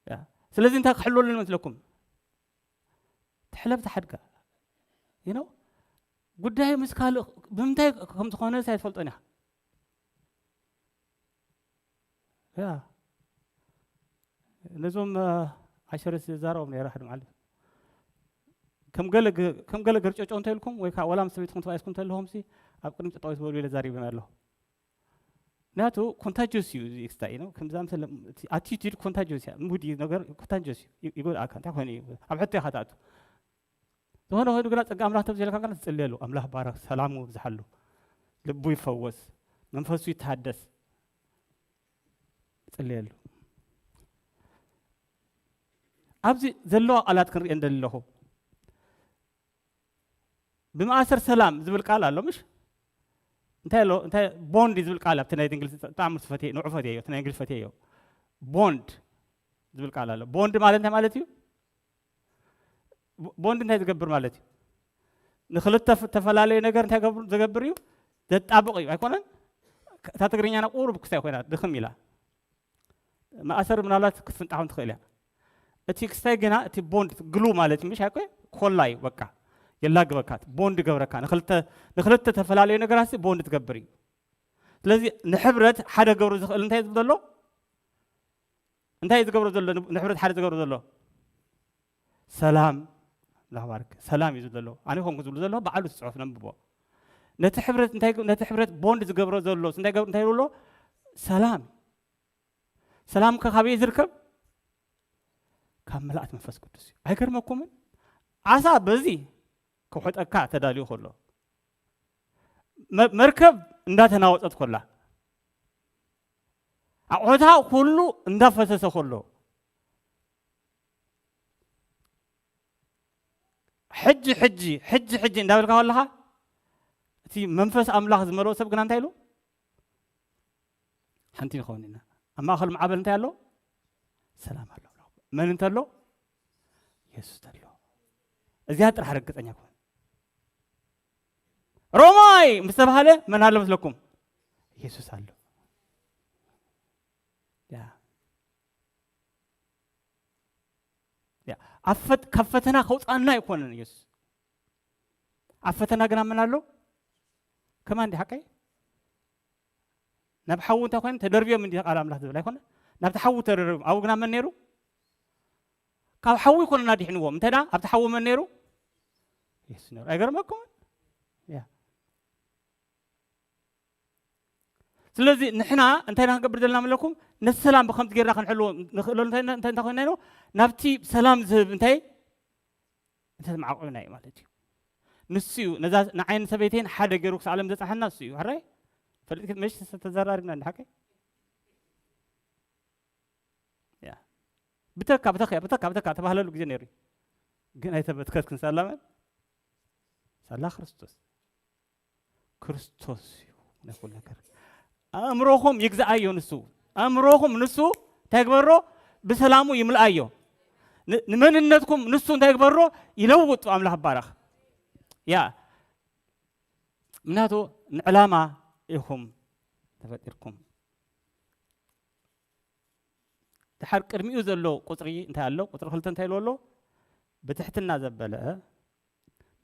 ያ። ስለዚ እንታይ ክሕልወሉ ይመስለኩም? ትሕለብ ተሓድጋ። You know? ጉዳይ ምስ ካልእ ብምንታይ ከም ዝኾነ ኣይትፈልጦን ኢኻ። ያ። ነዞም፣ እ፣ ዓሸርስ ዝዛረቦም ነይረ ሓደ መዓልቲ። ከም ገለ ገ-፣ ከም ገለ ገርጨጨው እንተኢልኩም ወይ ከዓ ወላ ምስ ሰበይትኩም ተባኢስኩም እንተለኹምሲ ኣብ ቅድሚ ጠጠው ትበሉ ኢለ ዛሪበም ኣለኹ። ምክንያቱ ኮንታጅስ እዩ እዚ ክስታይ ነው። ከምዚ ኣምሰለ እቲ ኣቲቲዩድ ኮንታጅስ እያ። ሙድ እዩ ነገር ኮንታጅስ እዩ። ይ-፣ ይጎድኣካ። እንታይ ኮይኑ እዩ? ኣብ ሕቶ ኢኻ ትኣቱ። ዝኾነ ኮይኑ ግና ጸጋ ኣምላኽ ተብዚልካ ግና ትጽልየሉ። ኣምላኽ ባረኽ፣ ሰላሙ ይብዝሓሉ፣ ልቡ ይፈወስ፣ መንፈሱ ይተሃደስ። ጽልየሉ። ኣብዚ ዘለዋ ቃላት ክንሪኦ እንደሊ ኣለኹ። ብመኣሰር ሰላም ዝብል ቃል ኣሎ፣ ምሽ? እንታይ ኣሎ? እንታይ ቦንድ ዝብል ቃል ኣብቲ ናይ እንግሊዝ ብጣዕሚ ዝፈትየ፣ ንዑ ፈትየዮ፣ እቲ ናይ እንግሊዝ ፈትየዮ። ቦንድ ዝብል ቃል ኣሎ። ቦንድ ማለት እንታይ ማለት እዩ? ቦ-፣ ቦንድ እንታይ ዝገብር ማለት እዩ? ንክልተ ፍ-፣ ተፈላለዩ ነገር እንታይ ገብር-፣ ዝገብር እዩ? ዘጣብቕ እዩ፣ ኣይኮነን? እታ ትግርኛና ቁሩብ ክስታይ ኮይና፣ ድኽም ኢላ። መኣሰር ምናልባት ክትፍንጣ እውን ትኽእል እያ። እቲ ክስታይ ግና፣ እቲ ቦንድ፣ ግሉ ማለት እዩ፣ ምሽ ኣይኮ? ኮላ እዩ፣ በቃ። የላግበካ፣ ቦንድ ገብረካ። ንክልተ፣ ንክልተ ተፈላለዩ ነገራት ቦንድ ትገብር እዩ። ስለዚ ንሕብረት ሓደ ገብሩ ዝኽእል እንታይ እዩ ዘሎ? እንታይ እዩ ዝገብሮ ዘሎ? ንሕብረት ሓደ ዝገብሮ ዘሎ ሰላም። ኣምላኽ ባርክ። ሰላም እዩ ዝብሎ ዘሎ። ኣነ ኮንኩ ዝብሎ ዘሎ ባዕሉ ዝፅሑፍ ነንብቦ። ነቲ ሕብረት እንታይ፣ ነቲ ሕብረት ቦንድ ዝገብሮ ዘሎ እንታይ ገብር እንታይ ይብሎ? ሰላም። ሰላም ከ ካበይ ዝርከብ? ካብ ምልኣት መንፈስ ቅዱስ እዩ። ኣይገርመኩምን? ዓሳ በዚ ክውሕጠካ ተዳልዩ ከሎ፣ መ-፣ መርከብ እንዳተናወጸት ኮላ፣ ኣቑሑታ ኩሉ እንዳፈሰሰ ከሎ፣ ሕጂ፣ ሕጂ፣ ሕጂ፣ ሕጂ እንዳበልካ ከለኻ፣ እቲ መንፈስ ኣምላኽ ዝመልኦ ሰብ ግና እንታይ ኢሉ? ሓንቲ ንኸውን ኢና። ኣብ ማእከል ማዕበል እንታይ ኣሎ? ሰላም ኣሎ። መን እንተሎ? የሱስ እንተሎ። እዚኣ ጥራሕ ርግጸኛ ኩን። ሮማይ ምስ ተባህለ መን ኣሎ መስለኩም? የሱስ ኣሎ። ያ። ያ። ኣብ ፈት-፣ ካብ ፈተና ከውጻና ኣይኮነን የሱስ። ኣብ ፈተና ግና መን ኣሎ? ከማን እንዲ ሓቀይ? ናብ ሓዊ እንታይ ኮይኑ ተደርብዮም እንዲ ቃል ኣምላኽ ዝብል ኣይኮነ? ናብቲ ሓዊ ተደርብዮም። ኣብኡ ግና መን ነይሩ? ካብ ሓዊ ይኮነና ዲሕንዎም። እንተ ደኣ ኣብቲ ሓዊ መን ነይሩ? የሱስ ነይሩ። ኣይገርመኩምን? ያ። ስለዚ ንሕና እንታይ ኢና ክንገብር ዘለና መለኩም? ነቲ ሰላም ብኸምቲ ጌርና ክንሕልዎ ንኽእለሉ እንታይ፣ እንታይ፣ እንታይ ኮይንና ኢና? ናብቲ ሰላም ዝህብ እንታይ? እንተተማዕቑብና እዩ ማለት እዩ። ንሱ እዩ፣ ነዛ ንዓይን ሰበይተይን ሓደ ገይሩ ክሳብ ዓለም ዘጽሓና እሱ እዩ። ሕራይ? ፈሊጥኪ መሽ ተዘራሪብና እንዲ ሓቀይ? ያ። ብተካ፣ ብተካ፣ ብተካ፣ ብተካ ተባህለሉ ግዜ ነይሩ እዩ። ግን ኣይተበትከትክን ሳላ መን? ሳላ ክርስቶስ። ክርስቶስ እዩ ናይ ኩሉ ነገር። ኣእምሮኹም ይግዛኣዮ ንሱ። ኣእምሮኹም ንሱ እንታይ ግበሮ? ብሰላሙ ይምልኣዮ። ን-፣ ንመንነትኩም ንሱ እንታይ ግበሮ? ይለውጡ። ኣምላኽ ይባረኽ። ያ። ምክንያቱ ንዕላማ ኢኹም ተፈጢርኩም። ድሓር ቅድሚኡ ዘሎ ቁጽሪ እንታይ ኣሎ? ቁጽሪ ክልተ እንታይ ኢሉ ኣሎ? ብትሕትና ዘበለ፣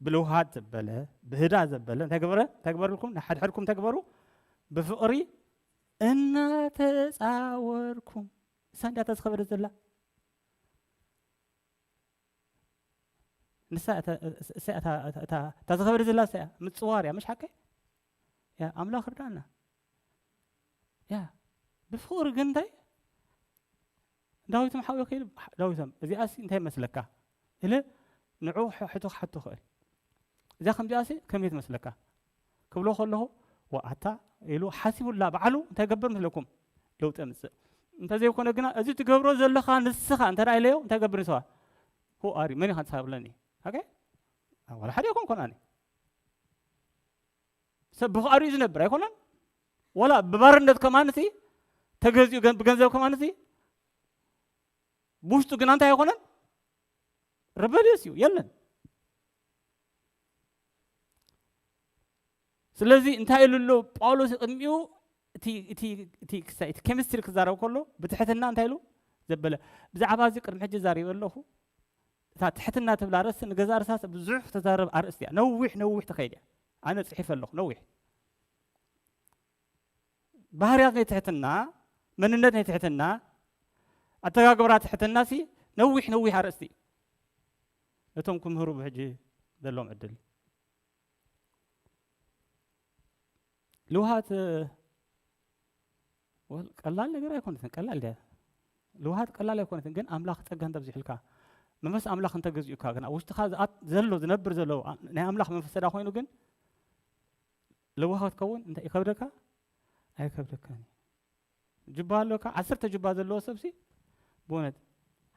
ብልውሃት ዘበለ፣ ብህዳ ዘበለ እንታይ ገበረ? እንታይ ገበርልኩም? ንሓድሕድኩም እንታይ ግበሩ? ብፍቕሪ እናተጻወርኩም። እሳ እንድያ እታ ዝኸበደት ዘላ። ንሳ እታ፣ እሳ እታ፣ እታ፣ እታ፣ እታ ዝኸበደት ዘላ እሳ እያ። ምጽዋር እያ፣ ምሽ ሓቀይ? ያ፣ ኣምላኽ ርዳና። ያ፣ ብፍቕሪ ግን እንታይ? ዳዊቶም ሓው ኢሉ፣ ዳዊቶም፣ እዚኣሲ እንታይ መስለካ? ኢለ ንዑ ሕ-፣ ሕቶ ክሓቶ ክእል። እዚኣ ከምዚኣሲ ከመይ ትመስለካ? ክብሎ ከለኹ፣ "ዋኣታ" ኢሉ ሓሲቡላ ባዕሉ እንታይ ገብር መስለኩም? ለውጢ የምጽእ። እንተዘይኮነ ግና፣ እዚ ትገብሮ ዘለኻ ንስኻ እንተ ደኣ ኢለዮ፣ እንታይ ገብር ንስኻ? "Who are you? መን ኢኻ ንስኻ?" ይብለኒ። ኦኬ? ዋላ ሓደ ኣይኮንኩን ኣነ። ሰብ ብፍቓዱ እዩ ዝነብር ኣይኮነን? ዋላ ብባርነት ከማንሲ ተገዚኡ ገን-፣ ብገንዘብ ከማንሲ ብውሽጡ ግና እንታይ ኣይኮነን? rebellious እዩ፣ የለን። ስለዚ እንታይ ኢሉ ኣሎ ጳውሎስ? ቅድሚኡ እቲ፣ እቲ፣ እቲ ክሳ-፣ እቲ ኬሚስትሪ ክዛረብ ከሎ ብትሕትና እንታይ ኢሉ ዘበለ? ብዛዕባ እዚ ቅድሚ ሕጂ ዛሪበ ኣለኹ። እታ ትሕትና ትብል ኣርእስቲ ንገዛ ርእሳ ብዙሕ ተዛረብ ኣርእስቲ እያ። ነዊሕ ነዊሕ ትኸይድ እያ። ኣነ ጽሒፈ ኣለኹ ነዊሕ። ባህርያት ናይ ትሕትና፣ መንነት ናይ ትሕትና፣ ኣተጋግብራ ትሕትና ሲ ነዊሕ ነዊሕ ኣርእስቲ እዩ። ነቶም ክምህሩ ብሕጂ ዘለዎም ዕድል። ልውሃት፣ ወል-፣ ቀላል ነገር ኣይኮነትን፣ ቀላል ድያ? ልውሃት ቀላል ኣይኮነትን፣ ግን ኣምላኽ ጸጋ እንተብዚሑልካ፣ መንፈስ ኣምላኽ እንተገዚኡካ፣ ግን ኣብ ውሽጥኻ ዝኣት-፣ ዘሎ፣ ዝነብር ዘሎ፣ ኣ-፣ ናይ ኣምላኽ መንፈስ ተዳ ኮይኑ ግን፣ ልውሃት ክትከውን እንታይ ይከብደካ? ኣይከብደካን እዩ። ጁባ ኣለካ፣ ዓሰርተ ጁባ ዘለዎ ሰብሲ፣ ብእውነት፣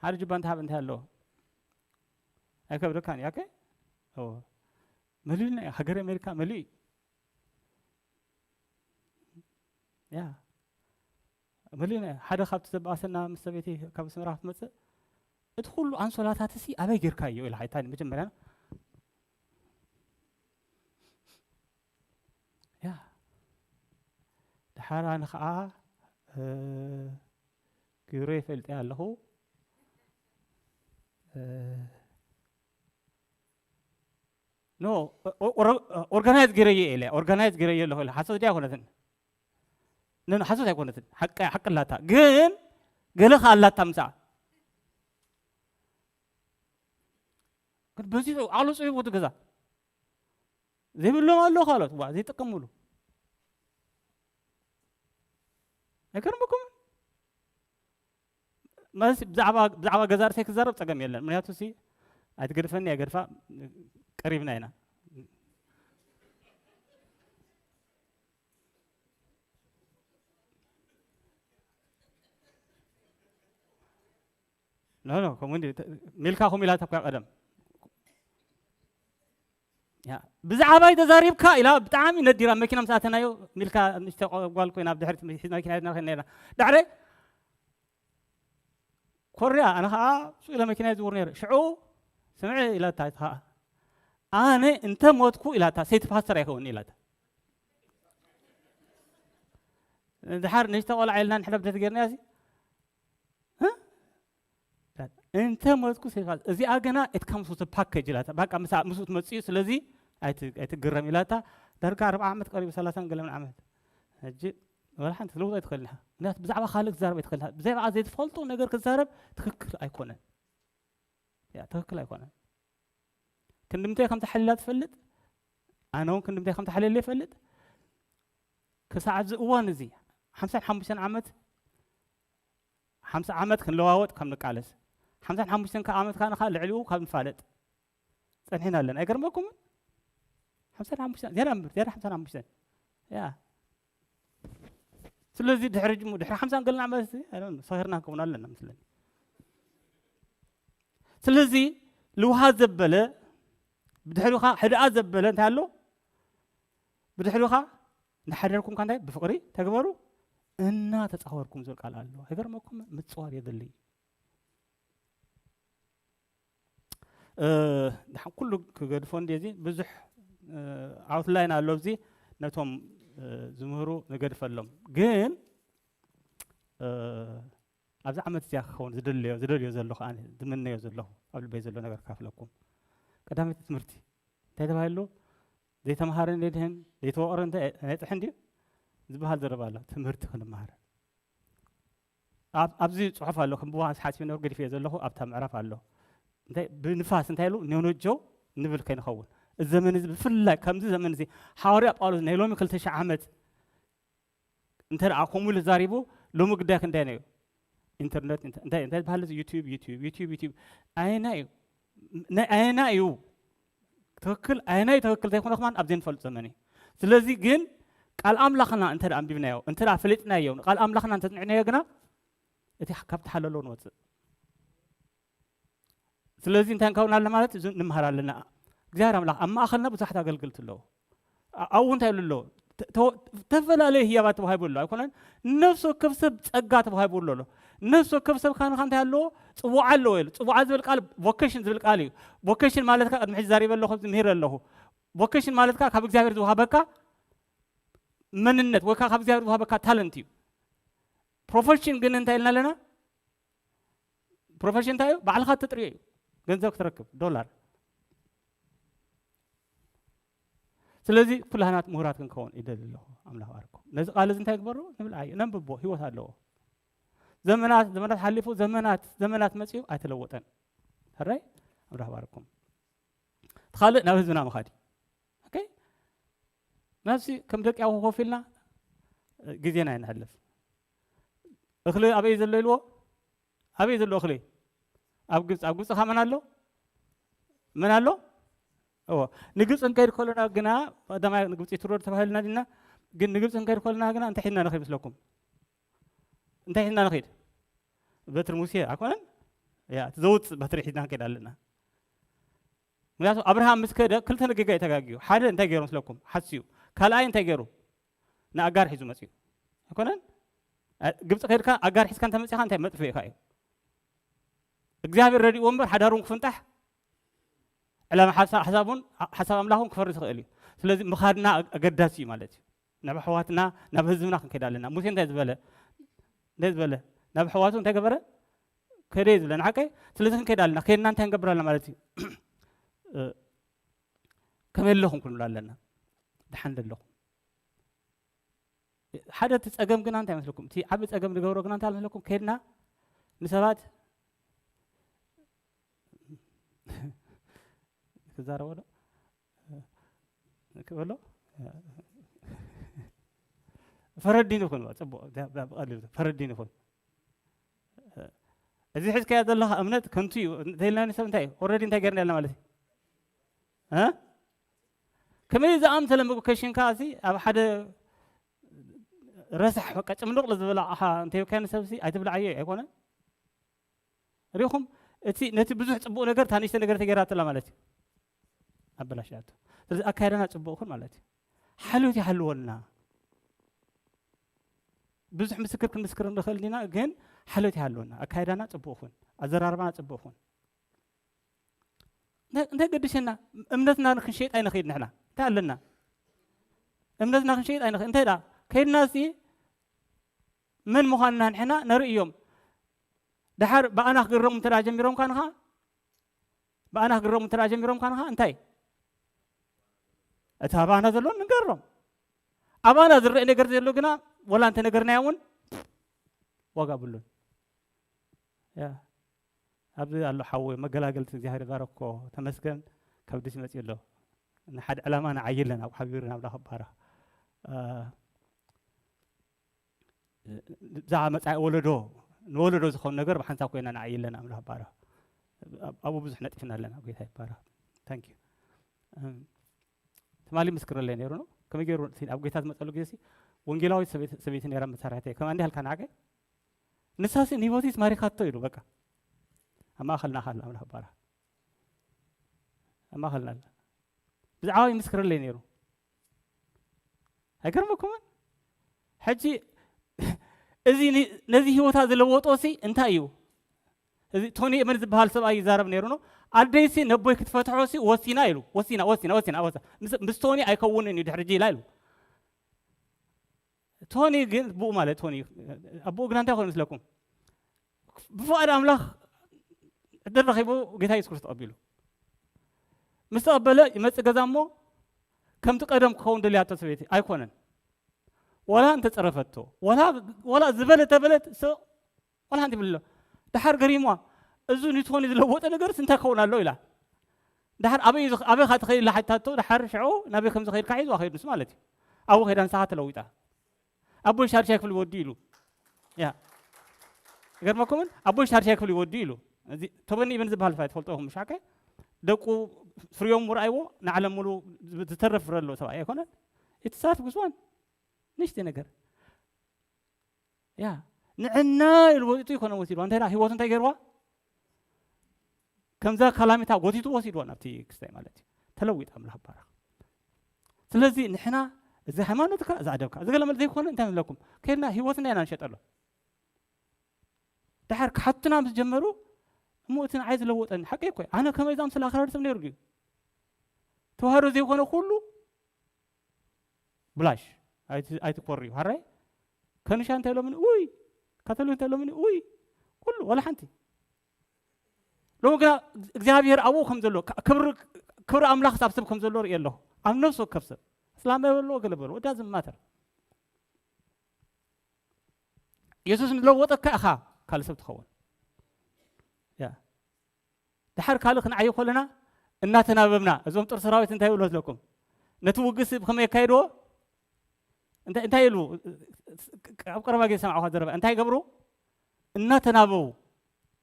ሓደ ጁባ እንተ ሃብ እንታይ ኣለዎ? ኣይከብደካን እዩ፣ ኦኬ? እዎ። መሊኡና እዩ፣ ሃገር ኣሜሪካ መሊኡ እዩ። ያ። መሊኡና እዩ። ሓደ ካብቲ ዘባእሰና ምስ ሰበይቲ ካብ ኣስመራ ክትመጽእ፣ "እቲ ኩሉ ኣንሶላታትሲ ኣበይ ጌርካዮ?" ኢላ ሓይታኒ መጀመርያ። ያ። ደሓር ኣነ ኸዓ፣ እ፣ ግብረይ ፈልጠ ኣለኹ። እ፣ ኖ፣ ኦ-፣ ኦ-፣ ኦርጋናይዝ ገይረዮ ኢለ፣ ኦርጋናይዝ ገይረዮ ኣለኹ ኢለ፣ ሓሶት ድያ ኣይኮነትን? ነን ሓሶት ኣይኮነትን፣ ሓቂ ሓቂ ኣላታ፣ ግን ገለ ከኣ ኣላታ ምሳኣ። ግን በዚሑ ዓቕሉ ጽቢቡ እቲ ገዛ ዘይብሎም ኣለዉ ካልኦት ዋ ዘይጥቀምሉ። ኣይገርመኩም? ማለት ብዛዕባ ብዛዕባ ገዛ ርእሰይ ክዛረብ ጸገም የለን። ምክንያቱ ሲ ኣይትገድፈኒ ኣይገድፋ ቀሪብና ኢና። ኖ ኖ ከምኡ እንዲ ሚልካ ኹም ኢላታ እኳ ቀደም ያ ብዛዕባይ ተዛሪብካ ኢላ ብጣዕሚ ነዲራ። መኪና ምስ ኣተናዮ ሚልካ ንሽተ ጓል ኮይና ኣብ ድሕሪት ሒዝ መኪና ሒዝና ከይድ ነርና። ዳሕረ ኮርያ ኣነ ኸዓ ሱቕ ኢለ መኪና ዝውር ነይረ። ሽዑ ስምዒ ኢላታ እቲ ኸዓ ኣነ እንተ ሞትኩ ኢላታ ሰይቲ ፓስተር ኣይኸውን ኢላታ። ድሓር ንሽተ ቆልዓ ኢልና ንሕለብ ደት ጌርና ያሲ እንተ ሞትኩ ሴፋ እዚኣ ገና it comes with a package ኢላታ። በቃ ምስ ምስኡ ትመጽእ እዩ። ስለዚ ኣይት- ኣይትግረም ኢላታ። ዳርጋ ኣርብዓ ዓመት ቀሪቡ ሰላሳን ገለምን ዓመት ሕጂ ወላ ሓንቲ ክትለውጦ ኣይትኽእልን ኢኻ። ምክንያቱ ብዛዕባ ካልእ ክትዛረብ ኣይትኽእልን ኢኻ። ብዛዕባ ዘይትፈልጦ ነገር ክትዛረብ ትክክል ኣይኮነን። ያ ትክክል ኣይኮነን። ክንድምንታይ ከም ተሓሊላ ትፈልጥ፣ ኣነ እውን ክንድምንታይ ከም ተሓሊለ ይፈልጥ። ክሳዕ ኣብዚ እዋን እዚ ሓምሳን ሓሙሽተን ዓመት ሓምሳ ዓመት ክንለዋወጥ ካብ ንቃለስ ሓምሳን ሓሙሽተን ዓመት ካንኻ ልዕሊኡ ካብ ንፋለጥ ጸኒሕና ኣለና። ኣይገርመኩምን? ሓምሳን ሓሙሽተን ዝያዳ እምበር ዝያዳ ሓምሳን ሓሙሽተን ያ ስለዚ ድሕሪ ጅሙ ድሕሪ ሓምሳን ገልና ዓመት ሰኺርና ክኸውን ኣለና መስለኒ። ስለዚ ልውሃ ዘበለ ብድሕሪኻ ሕድኣ ዘበለ እንታይ ኣሎ? ብድሕሪኻ እንዳሓደርኩም ከ እንታይ ብፍቕሪ ተግበሩ እና ተጻወርኩም ዝብል ቃል ኣሎ። ኣይገርመኩም? ምጽዋር የድሊ። እ፣ ድሓን ኩሉ ክገድፎ እንድየ እዚ ብዙሕ፣ እ፣ ኣውትላይን ኣሎ። እዚ ነቶም፣ እ፣ ዝምህሩ ንገድፈሎም። ግን፣ እ፣ ኣብዚ ዓመት እዚኣ ክኸውን ዝደልዮ ዝደልዮ ዘለኹ ኣነ ዝምነዮ ዘለኹ ኣብ ልበይ ዘሎ ነገር ክካፍለኩም። ቀዳመይቲ ትምህርቲ እንታይ ተባሂሉ? ዘይተምሃረ እንደ ድህን ዘይተወቕረ እንተ ነጥሕ እንድዩ ዝበሃል ዘረባ ኣሎ። ትምህርቲ ክንመሃር ኣብ ኣብዚ ጽሑፍ ኣሎ። ከም ብዋንስ ሓሲብ ነር ገዲፍ እየ ዘለኹ ኣብታ ምዕራፍ ኣሎ። እንታይ ብንፋስ እንታይ ኢሉ ኖኖጆ ንብል ከይንኸውን እዚ ዘመን እዚ ብፍላይ ከምዚ ዘመን እዚ ሓዋርያ ጳውሎስ ናይ ሎሚ ክልተ ሽሕ ዓመት እንተ ደኣ ከምኡ ኢሉ ዛሪቡ ሎሚ ግዳይ ክንደይ ነዩ? ኢንተርነት ኢንተ- እንታይ እንታይ ዝበሃል እዚ ዩቲዩብ ዩቲዩብ ዩቲዩብ ዩቲዩብ ኣየና እዩ ናይ ኣየና እዩ ትክክል ኣየናይ ትክክል ዘይኮነ ከማን ኣብ ዘይንፈልጥ ዘመን እዩ። ስለዚ ግን ቃል ኣምላኽና እንተ ደኣ ኣንቢብናዮ እንተ ደኣ ፈሊጥናዮ ቃል ኣምላኽና እንተጽንዕናዮ ግና እቲ ካብ ተሓለሎ ንወፅእ። ስለዚ እንታይ ንከውን ኣለ ማለት እዚ ንምሃር ኣለና። እግዚኣብሔር ኣምላኽ ኣብ ማእኸልና ብዙሓት ኣገልግልቲ ኣለዎ። ኣብኡ እንታይ ኢሉ ኣሎ? ተፈላለየ ህያባት ተዋሂቡ ኣሎ ኣይኮነን? ነፍሲ ወከፍ ሰብ ጸጋ ተዋሂቡ ኣሎ ኣሎ። ነፍሲ ወከፍ ሰብ ካንኻ እንታይ ኣለዎ? ጽዋዓ ኣለዎ ኢሉ። ጽዋዓ ዝብል ቃል ቮኬሽን ዝብል ቃል እዩ። ቮኬሽን ማለት ከ ቅድሚ ሕጂ ዛሪበ ኣለኹ፣ ዝምህር ኣለኹ። ቮኬሽን ማለት ከ ካብ እግዚኣብሔር ዝወሃበካ መንነት ወይ ከ ካብ እግዚኣብሔር ዝወሃበካ ታለንት እዩ። ፕሮፌሽን ግን እንታይ ኢልና ኣለና? ፕሮፌሽን እንታይ እዩ? ባዕልኻ እትጥርዮ እዩ። ገንዘብ ክትረክብ ዶላር። ስለዚ ኩላህናት ምሁራት ክንከውን ይደሊ ኣለኹ። ኣምላኽ ባርኮ። ነዚ ቃል እዚ እንታይ ግበሩ? ንብል ኣዩ ነንብቦ ህይወት ኣለዎ። ዘመናት ዘመናት ሓሊፉ ዘመናት ዘመናት መጺኡ ኣይተለወጠን። ሕራይ ኣምላኽ ባርኩም። እቲ ካልእ ናብ ህዝብና ምኻድ እዩ። ኦኬ ናብዚ ከም ደቂ ኣቦ ኮፍ ኢልና ግዜና ይንሕልፍ። እኽሊ ኣበይ ዘሎ ኢልዎ ኣበይ ዘሎ እኽሊ ኣብ ግብፂ ኣብ ግብፂ ካ መን ኣሎ መን ኣሎ እዎ ንግብፂ እንከይድ ከለና ግና ቀዳማይ ንግብፂ ትረዱ ተባሂልና ዲና ግን ንግብፂ እንከይድ ከለና ግና እንታይ ሒድና ንኸይድ ምስለኩም እንታይ ሒድና ንኸይድ በትሪ ሙሴ ኣኮነን ያ እቲ ዘውፅእ በትሪ ሒድና ንከይድ ኣለና ምክንያቱ ኣብርሃም ምስ ከደ ክልተ ንግጋ እዩ ተጋግዩ ሓደ እንታይ ገይሩ ምስለኩም ሓስዩ ካልኣይ እንታይ ገይሩ ንኣጋር ሒዙ መፅዩ ኣይኮነን ግብፂ ከድካ ኣጋር ሒዝካ እንተ መፅኻ እንታይ መጥፍእካ እዩ እግዚኣብሔር ረድእዎ እምበር ሓዳሩን ክፍንጣሕ ዕላማ ሓሳቡን ሓሳብ ኣምላኹን ክፈርስ ይኽእል እዩ ስለዚ ምኻድና ኣገዳሲ እዩ ማለት እዩ ናብ ኣሕዋትና ናብ ህዝብና ክንከይድ ኣለና ሙሴ እንታይ ዝበለ እንታይ ዝበለ ናብ ኣሕዋቱ እንታይ ገበረ ከደ እዩ ዝብለ ንሓቀይ ስለዚ ክንከይድ ኣለና ከይድና እንታይ ንገብር ኣለና ማለት እዩ ከመይ ኣለኹም ክንብል ኣለና ደሓን ደለኹም ሓደ እቲ ጸገም ግና እንታይ መስለኩም? እቲ ዓቢ ጸገም ንገብሮ ግና እንታይ መስለኩም? ከድና ንሰባት ክዛረቦ ዶ? ክበሎ? ፈረዲን ይኹን፣ ጽቡቕ፣ ዳ-፣ ዳ-፣ ብቐሊሉ ፈረዲን ይኹን። እዚ ሒዝካዮ ዘለኻ እምነት ከንቱ እዩ እንተኢልና ንሰብ እንታይ እዩ? ኦልሬዲ እንታይ ጌርና ኣለና ማለት እዩ? እ? ከመይ ዝኣምሰለ መጉከሽንካ እዚ ኣብ ሓደ ረሳሕ በቃ ጭምልቕ ዝበለ ኣኻ እንተይብካዮ ንሰብ እዚ ኣይትብልዓዮ ኣይኮነን? ሪኹም እቲ ነቲ ብዙሕ ጽቡቕ ነገር እታ ንእሽተ ነገር ተገይራትላ ማለት እዩ። ኣበላሽኣቶ። ስለዚ ኣካይዳና ጽቡቕ ይኹን ማለት እዩ። ሓልዮት ይሃልወና። ብዙሕ ምስክር ክንምስክር ንኽእል ዲና፣ ግን ሓልዮት ይሃልወና። ኣካይዳና ጽቡቕ ይኹን፣ ኣዘራርባና ጽቡቕ ይኹን። እንታይ፣ እንታይ ገድሸና? እምነትና ክንሸይጥ ኣይንኸይድ ንሕና። እንታይ ኣለና? እምነትና ክንሸይጥ ኣይንኸይድ። እንታይ ደኣ? ከይድና ሲ መን ምዃንና ንሕና ነርእዮም። ደሓር ብኣና ክግረሙ እንተ ደኣ ጀሚሮም ካንኻ፣ ብኣና ክግረሙ እንተ ደኣ ጀሚሮም ካንኻ፣ እንታይ? እቲ ኣባና ዘሎ ንገሮም። ኣባና ዝረአ ነገር ዘሎ ግና፣ ወላ እንተ ነገርናዮ እውን ዋጋ ብሉን። ያ። ኣብዚ ኣሎ ሓወይ፣ መገላገልቲ እግዚኣብሔር ይባረኮ፣ ተመስገን፣ ከብድስ መጺኡ ኣሎ። ንሓደ ዕላማ ንዓይለን ኣብ ሓቢርና ኣምላኽ ይባረኽ። እ፣ ብዛዕባ መጻኢ ወለዶ፣ ንወለዶ ዝኸውን ነገር ብሓንሳብ ኮይና ንዓይለን ኣምላኽ ይባረኽ። ኣብ-፣ ኣብኡ ብዙሕ ነጢፍና ኣለና፣ ጌታ ይባረኽ። ታንክ ዩ። እም፣ ትማሊ ምስክረለይ ነይሩ ነው። ከመይ ገይሩ እቲ ኣብ ጌታ ዝመጸሉ ግዜ ሲ ወንጌላዊት ሰበይቲ፣ ሰበይቲ ነይራ መሳርሕተይ። ከመይ እንዲህ ኣልካ ንዓቀይ? ንሳሲ ንህይወትስ ማሪካቶ ኢሉ በቃ። ኣብ ማእከልና ካል ኣምላኽ ባራ። ኣብ ማእከልና ኣላ። ብዛዕባ ይምስክረለይ ነይሩ። ኣይገርመኩምን? ሕጂ እዚ ን-፣ ነዚ ህይወታ ዝለወጦ ሲ እንታይ እዩ? እዚ ቶኒ ኤመን ዝበሃል ሰብኣይ ይዛረብ ነይሩ ነው። ኣደይሲ ነቦይ ክትፈትሖ ሲ ወሲና ኢሉ። ወሲና፣ ወሲና፣ ወሲና፣ ወሲና። ምስ፣ ምስ ቶኒ ኣይከውንን እዩ ድሕሪ ኢላ ኢሉ። ቶኒ ግን ብኡ ማለት ቶኒ፣ ኣቦኡ ግና እንታይ ኮይኑ መስለኩም? ብፍቓድ ኣምላኽ ዕድል ረኺቡ ጌታ የሱስ ክርስቶስ ተቐቢሉ። ምስ ተቐበለ ይመጽእ ገዛ እሞ ከምቲ ቀደም ክኸውን ደልያቶ ሰበይቲ ኣይኮነን። ወላ እንተጸረፈቶ፣ ወላ፣ ወላ ዝበለ ተበለት፣ ስ-፣ ወላ ሓንቲ ይብልሎ። ደሓር ገሪምዋ፣ "እዚ ንቶኒ ዝለወጠ ነገርስ እንታይ ክኸውን ኣሎ?" ኢላ። ደሓር ኣበይ ዝኽ-፣ ኣበይ ኢኻ ትኸይድ ኢላ ሓቲታቶ፣ ደሓር ሽዑ ናበይ ከም ዝኸይድ ከዓ ሒዝዋ ከይዱ ንሱ ማለት እዩ። ኣብኡ ከይዳ ንስኻ ተለዊጣ። ኣቦይ ሻድሻይ ክፍሊ ወዲ ኢሉ። ያ። ይገርመኩምን? ኣቦይ ሻድሻይ ክፍሊ ወዲ ኢሉ። እዚ ቶበኒ ኢብን ዝበሃል ሰብኣይ ትፈልጦ ኢኹም፣ ምሽ ሓቀ? ደቁ ፍርዮም ምርኣይዎ፣ ንዓለም ሙሉ ዝተረፍ ፍረ ኣለዎ ሰብኣይ ኣይኮነን? It's sad ጉስዋን። ንእሽተይ ነገር። ያ። ንዕና ኢሉ ወጢጡ ይኮነ ወሲድዋ። እንታይ ደኣ ህይወቱ እንታይ ገይርዋ? ከምዛ ካላሚታ ጎቲቱ ወሲድዋ ናብቲ ክስታይ ማለት እዩ። ተለዊጣ ኣምላኽ ባረኽ። ስለዚ ንሕና እዚ ሃይማኖትካ፣ እዚ ኣደብካ፣ እዚ ገለ መለ ዘይኮነ እንታይ ንብለኩም? ከይድና ህይወትና ኢና ንሸጠሉ። ደሓር ክሓቱና ምስ ጀመሩ፣ እሞ እቲ ንዓይ ዝለወጠኒ፣ ሓቀይ እኮ እዩ። ኣነ ከመይ ዝኣምሰለ ኣኽራሪ ሰብ ነይሩ ድዩ? ተዋህዶ ዘይኮነ ኩሉ ብላሽ፣ ኣይቲ-፣ ኣይትኮርዩ። ሓራይ ከንሻ እንታይ ኢሎምኒ? ውይ፣ ካቶሊክ እንታይ ኢሎምኒ? ውይ፣ ኩሉ፣ ወላ ሓንቲ። ሎሚ ግና እግዚኣብሔር ኣብኡ ከም ዘሎ፣ ካ-፣ ክብሪ፣ ክብሪ ኣምላኽ ኣብ ሰብ ከም ዘሎ ርእየ ኣለኹ። ኣብ ነፍሲ ወከፍ ሰብ። እስላም በሎ፣ ገለ በሎ፣ it doesn't matter። የሱስ ንለወጠካ ኢኻ ካልእ ሰብ ትኸውን። ያ። ደሓር ካልእ ክንዓይ ከለና እናተናበብና፣ እዞም ጦር ሰራዊት እንታይ ይብሉ መስለኩም? ነቲ ውግእ ብኸመይ የካይድዎ? እንታይ፣ እንታይ ይብሉ? ኣብ ቀረባ ግዜ ሰማዕኳ ዘረባ። እንታይ ይገብሩ? እናተናበቡ።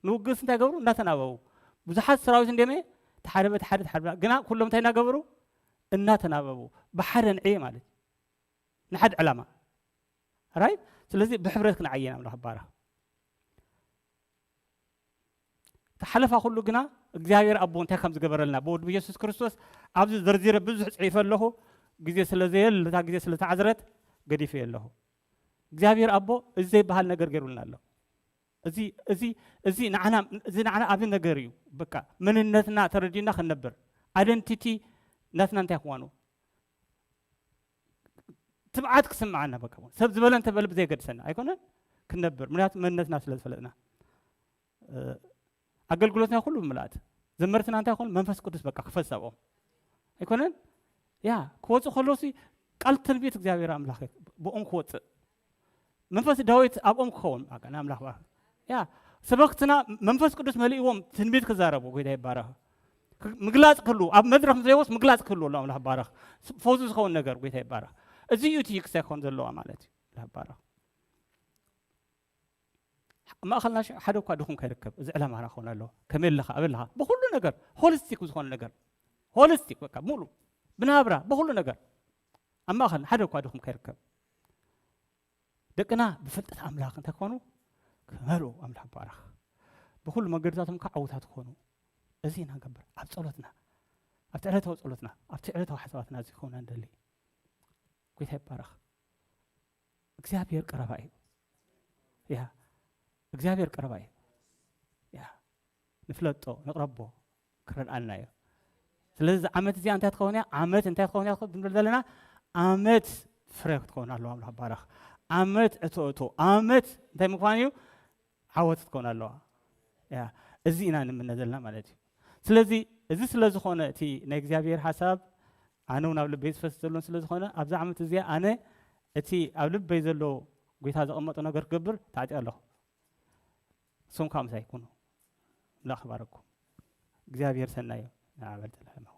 ንውግእስ እንታይ ይገብሩ? እናተናበቡ። ብዙሓት ሰራዊት እንደመ፣ እቲ ሓደ በቲ ሓደ፣ እቲ ሓደ በ-፣ ግና ኩሎም እንታይ እናገበሩ? እናተናበቡ። ብሓደ ንዕየ ማለት እዩ። ንሓደ ዕላማ። ራይት? ስለዚ ብሕብረት ክንዓየ ኢና ኣምላኽ ይባረኽ። እቲ ሓለፋ ኩሉ ግና እግዚኣብሔር ኣቦ እንታይ ከም ዝገበረልና ብወዱ ብየሱስ ክርስቶስ ኣብዚ ዘርዚረ ብዙሕ ጽሒፈ ኣለኹ። ግዜ ስለ ዘየለ፣ እታ ግዜ ስለ ተዓዝረት ገዲፈዮ ኣለኹ። እግዚኣብሔር ኣቦ እዚ ዘይበሃል ነገር ገይሩልና ኣሎ። እዚ፣ እዚ፣ እዚ ንዓና፣ እዚ ንዓና ዓቢ ነገር እዩ። በቃ መንነትና ተረዲእና ክንነብር፣ ኣይደንቲቲ ናትና እንታይ ክዋኑ ትብዓት ክስምዓና፣ በቃ ሰብ ዝበለ እንተበለ ብዘየገድሰና ኣይኮነን ክንነብር፣ ምክንያቱ መንነትና ስለ ዝፈለጥና። እ፣ ኣገልግሎትና ኩሉ ብምልኣት ዘመርትና እንታይ ይኾኑ? መንፈስ ቅዱስ በቃ ክፈስ ኣብኦም ኣይኮነን? ያ፣ ክወጽእ ከሎ ሲ ቃል ትንቢት እግዚኣብሔር ኣምላኽ ብኦም ክወጽእ። መንፈስ ዳዊት ኣብኦም ክኸውን፣ በቃ፣ ንኣምላኽ ባርኽ። ያ፣ ሰበኽትና መንፈስ ቅዱስ መሊእዎም ትንቢት ክዛረቡ፣ ጎይታ ይባረኽ። ክ-፣ ምግላጽ ክህሉ፣ ኣብ መድረኽ ምስ ለይዎስ ምግላጽ ክህሉ ኣሎ፣ ኣምላኽ ባረኽ። ስ-፣ ፈውሲ ዝኸውን ነገር፣ ጎይታ ይባረኽ። እዚ እዩ እቲ ክሳይ ክኸውን ዘለዋ ማለት እዩ፣ ኣምላኽ ባረኽ። ኣብ ማእኸልና ሽ-፣ ሓደ እኳ ድኹም ከይርከብ፣ እዚ ዕላማ ክኸውን ኣለዎ። ከመይ ኣለኻ? ኣበይ ኣለኻ? ብኹሉ ነገር፣ ሆሊስቲክ ዝኾነ ነገር፣ ሆሊስቲክ፣ በቃ፣ ሙሉ፣ ብናብራ፣ ብኹሉ ነገር፣ ኣብ ማእኸልና ሓደ እኳ ድኹም ከይርከብ። ደቅና ብፍልጠት ኣምላኽ እንታይ ክኾኑ? ክመልኡ፣ ኣምላኽ ባረኽ። ብኹሉ መገድታቶም ከዓ ዕዉታት ክኾኑ። እዚ ኢና ንገብር። ኣብ ጸሎትና፣ ኣብቲ ዕለታዊ ጸሎትና፣ ኣብቲ ዕለታዊ ሓሳባትና እዚ ክኾና ንደሊ። ጎይታ ይባረኽ። እግዚኣብሔር ቀረባ እዩ። ያ፣ እግዚኣብሔር ቀረባ እዩ። ያ፣ ንፍለጦ፣ ንቕረቦ፣ ክረድኣልና እዩ። ስለዚ እዚ ዓመት እዚኣ እንታይ ትኸውን እያ? ዓመት እንታይ ትኸውን እያ? ንብል ዘለና፣ ዓመት ፍረ ክትኸውን ኣለዋ። ኣምላኽ ባረኽ። ዓመት እቶ እቶ፣ ዓመት እንታይ ምዃን እዩ? ዓወት ክትከውን ኣለዋ። ያ፣ እዚ ኢና ንምነ ዘለና ማለት እዩ። ስለዚ እዚ ስለ ዝኾነ እቲ ናይ እግዚኣብሔር ሓሳብ ኣነ እውን ኣብ ልበይ ዝፈስስ ዘሎን ስለ ዝኾነ፣ ኣብዚ ዓመት እዚኣ ኣነ እቲ ኣብ ልበይ ዘሎ ጎይታ ዘቐመጦ ነገር ክገብር ተዓጢቐ ኣለኹ። ንሶም ከዓ ምሳይ ይኩኑ። ኣምላኽ ይባረኩም። እግዚኣብሔር ሰናዩ ንዓበል ዘላለማዊ።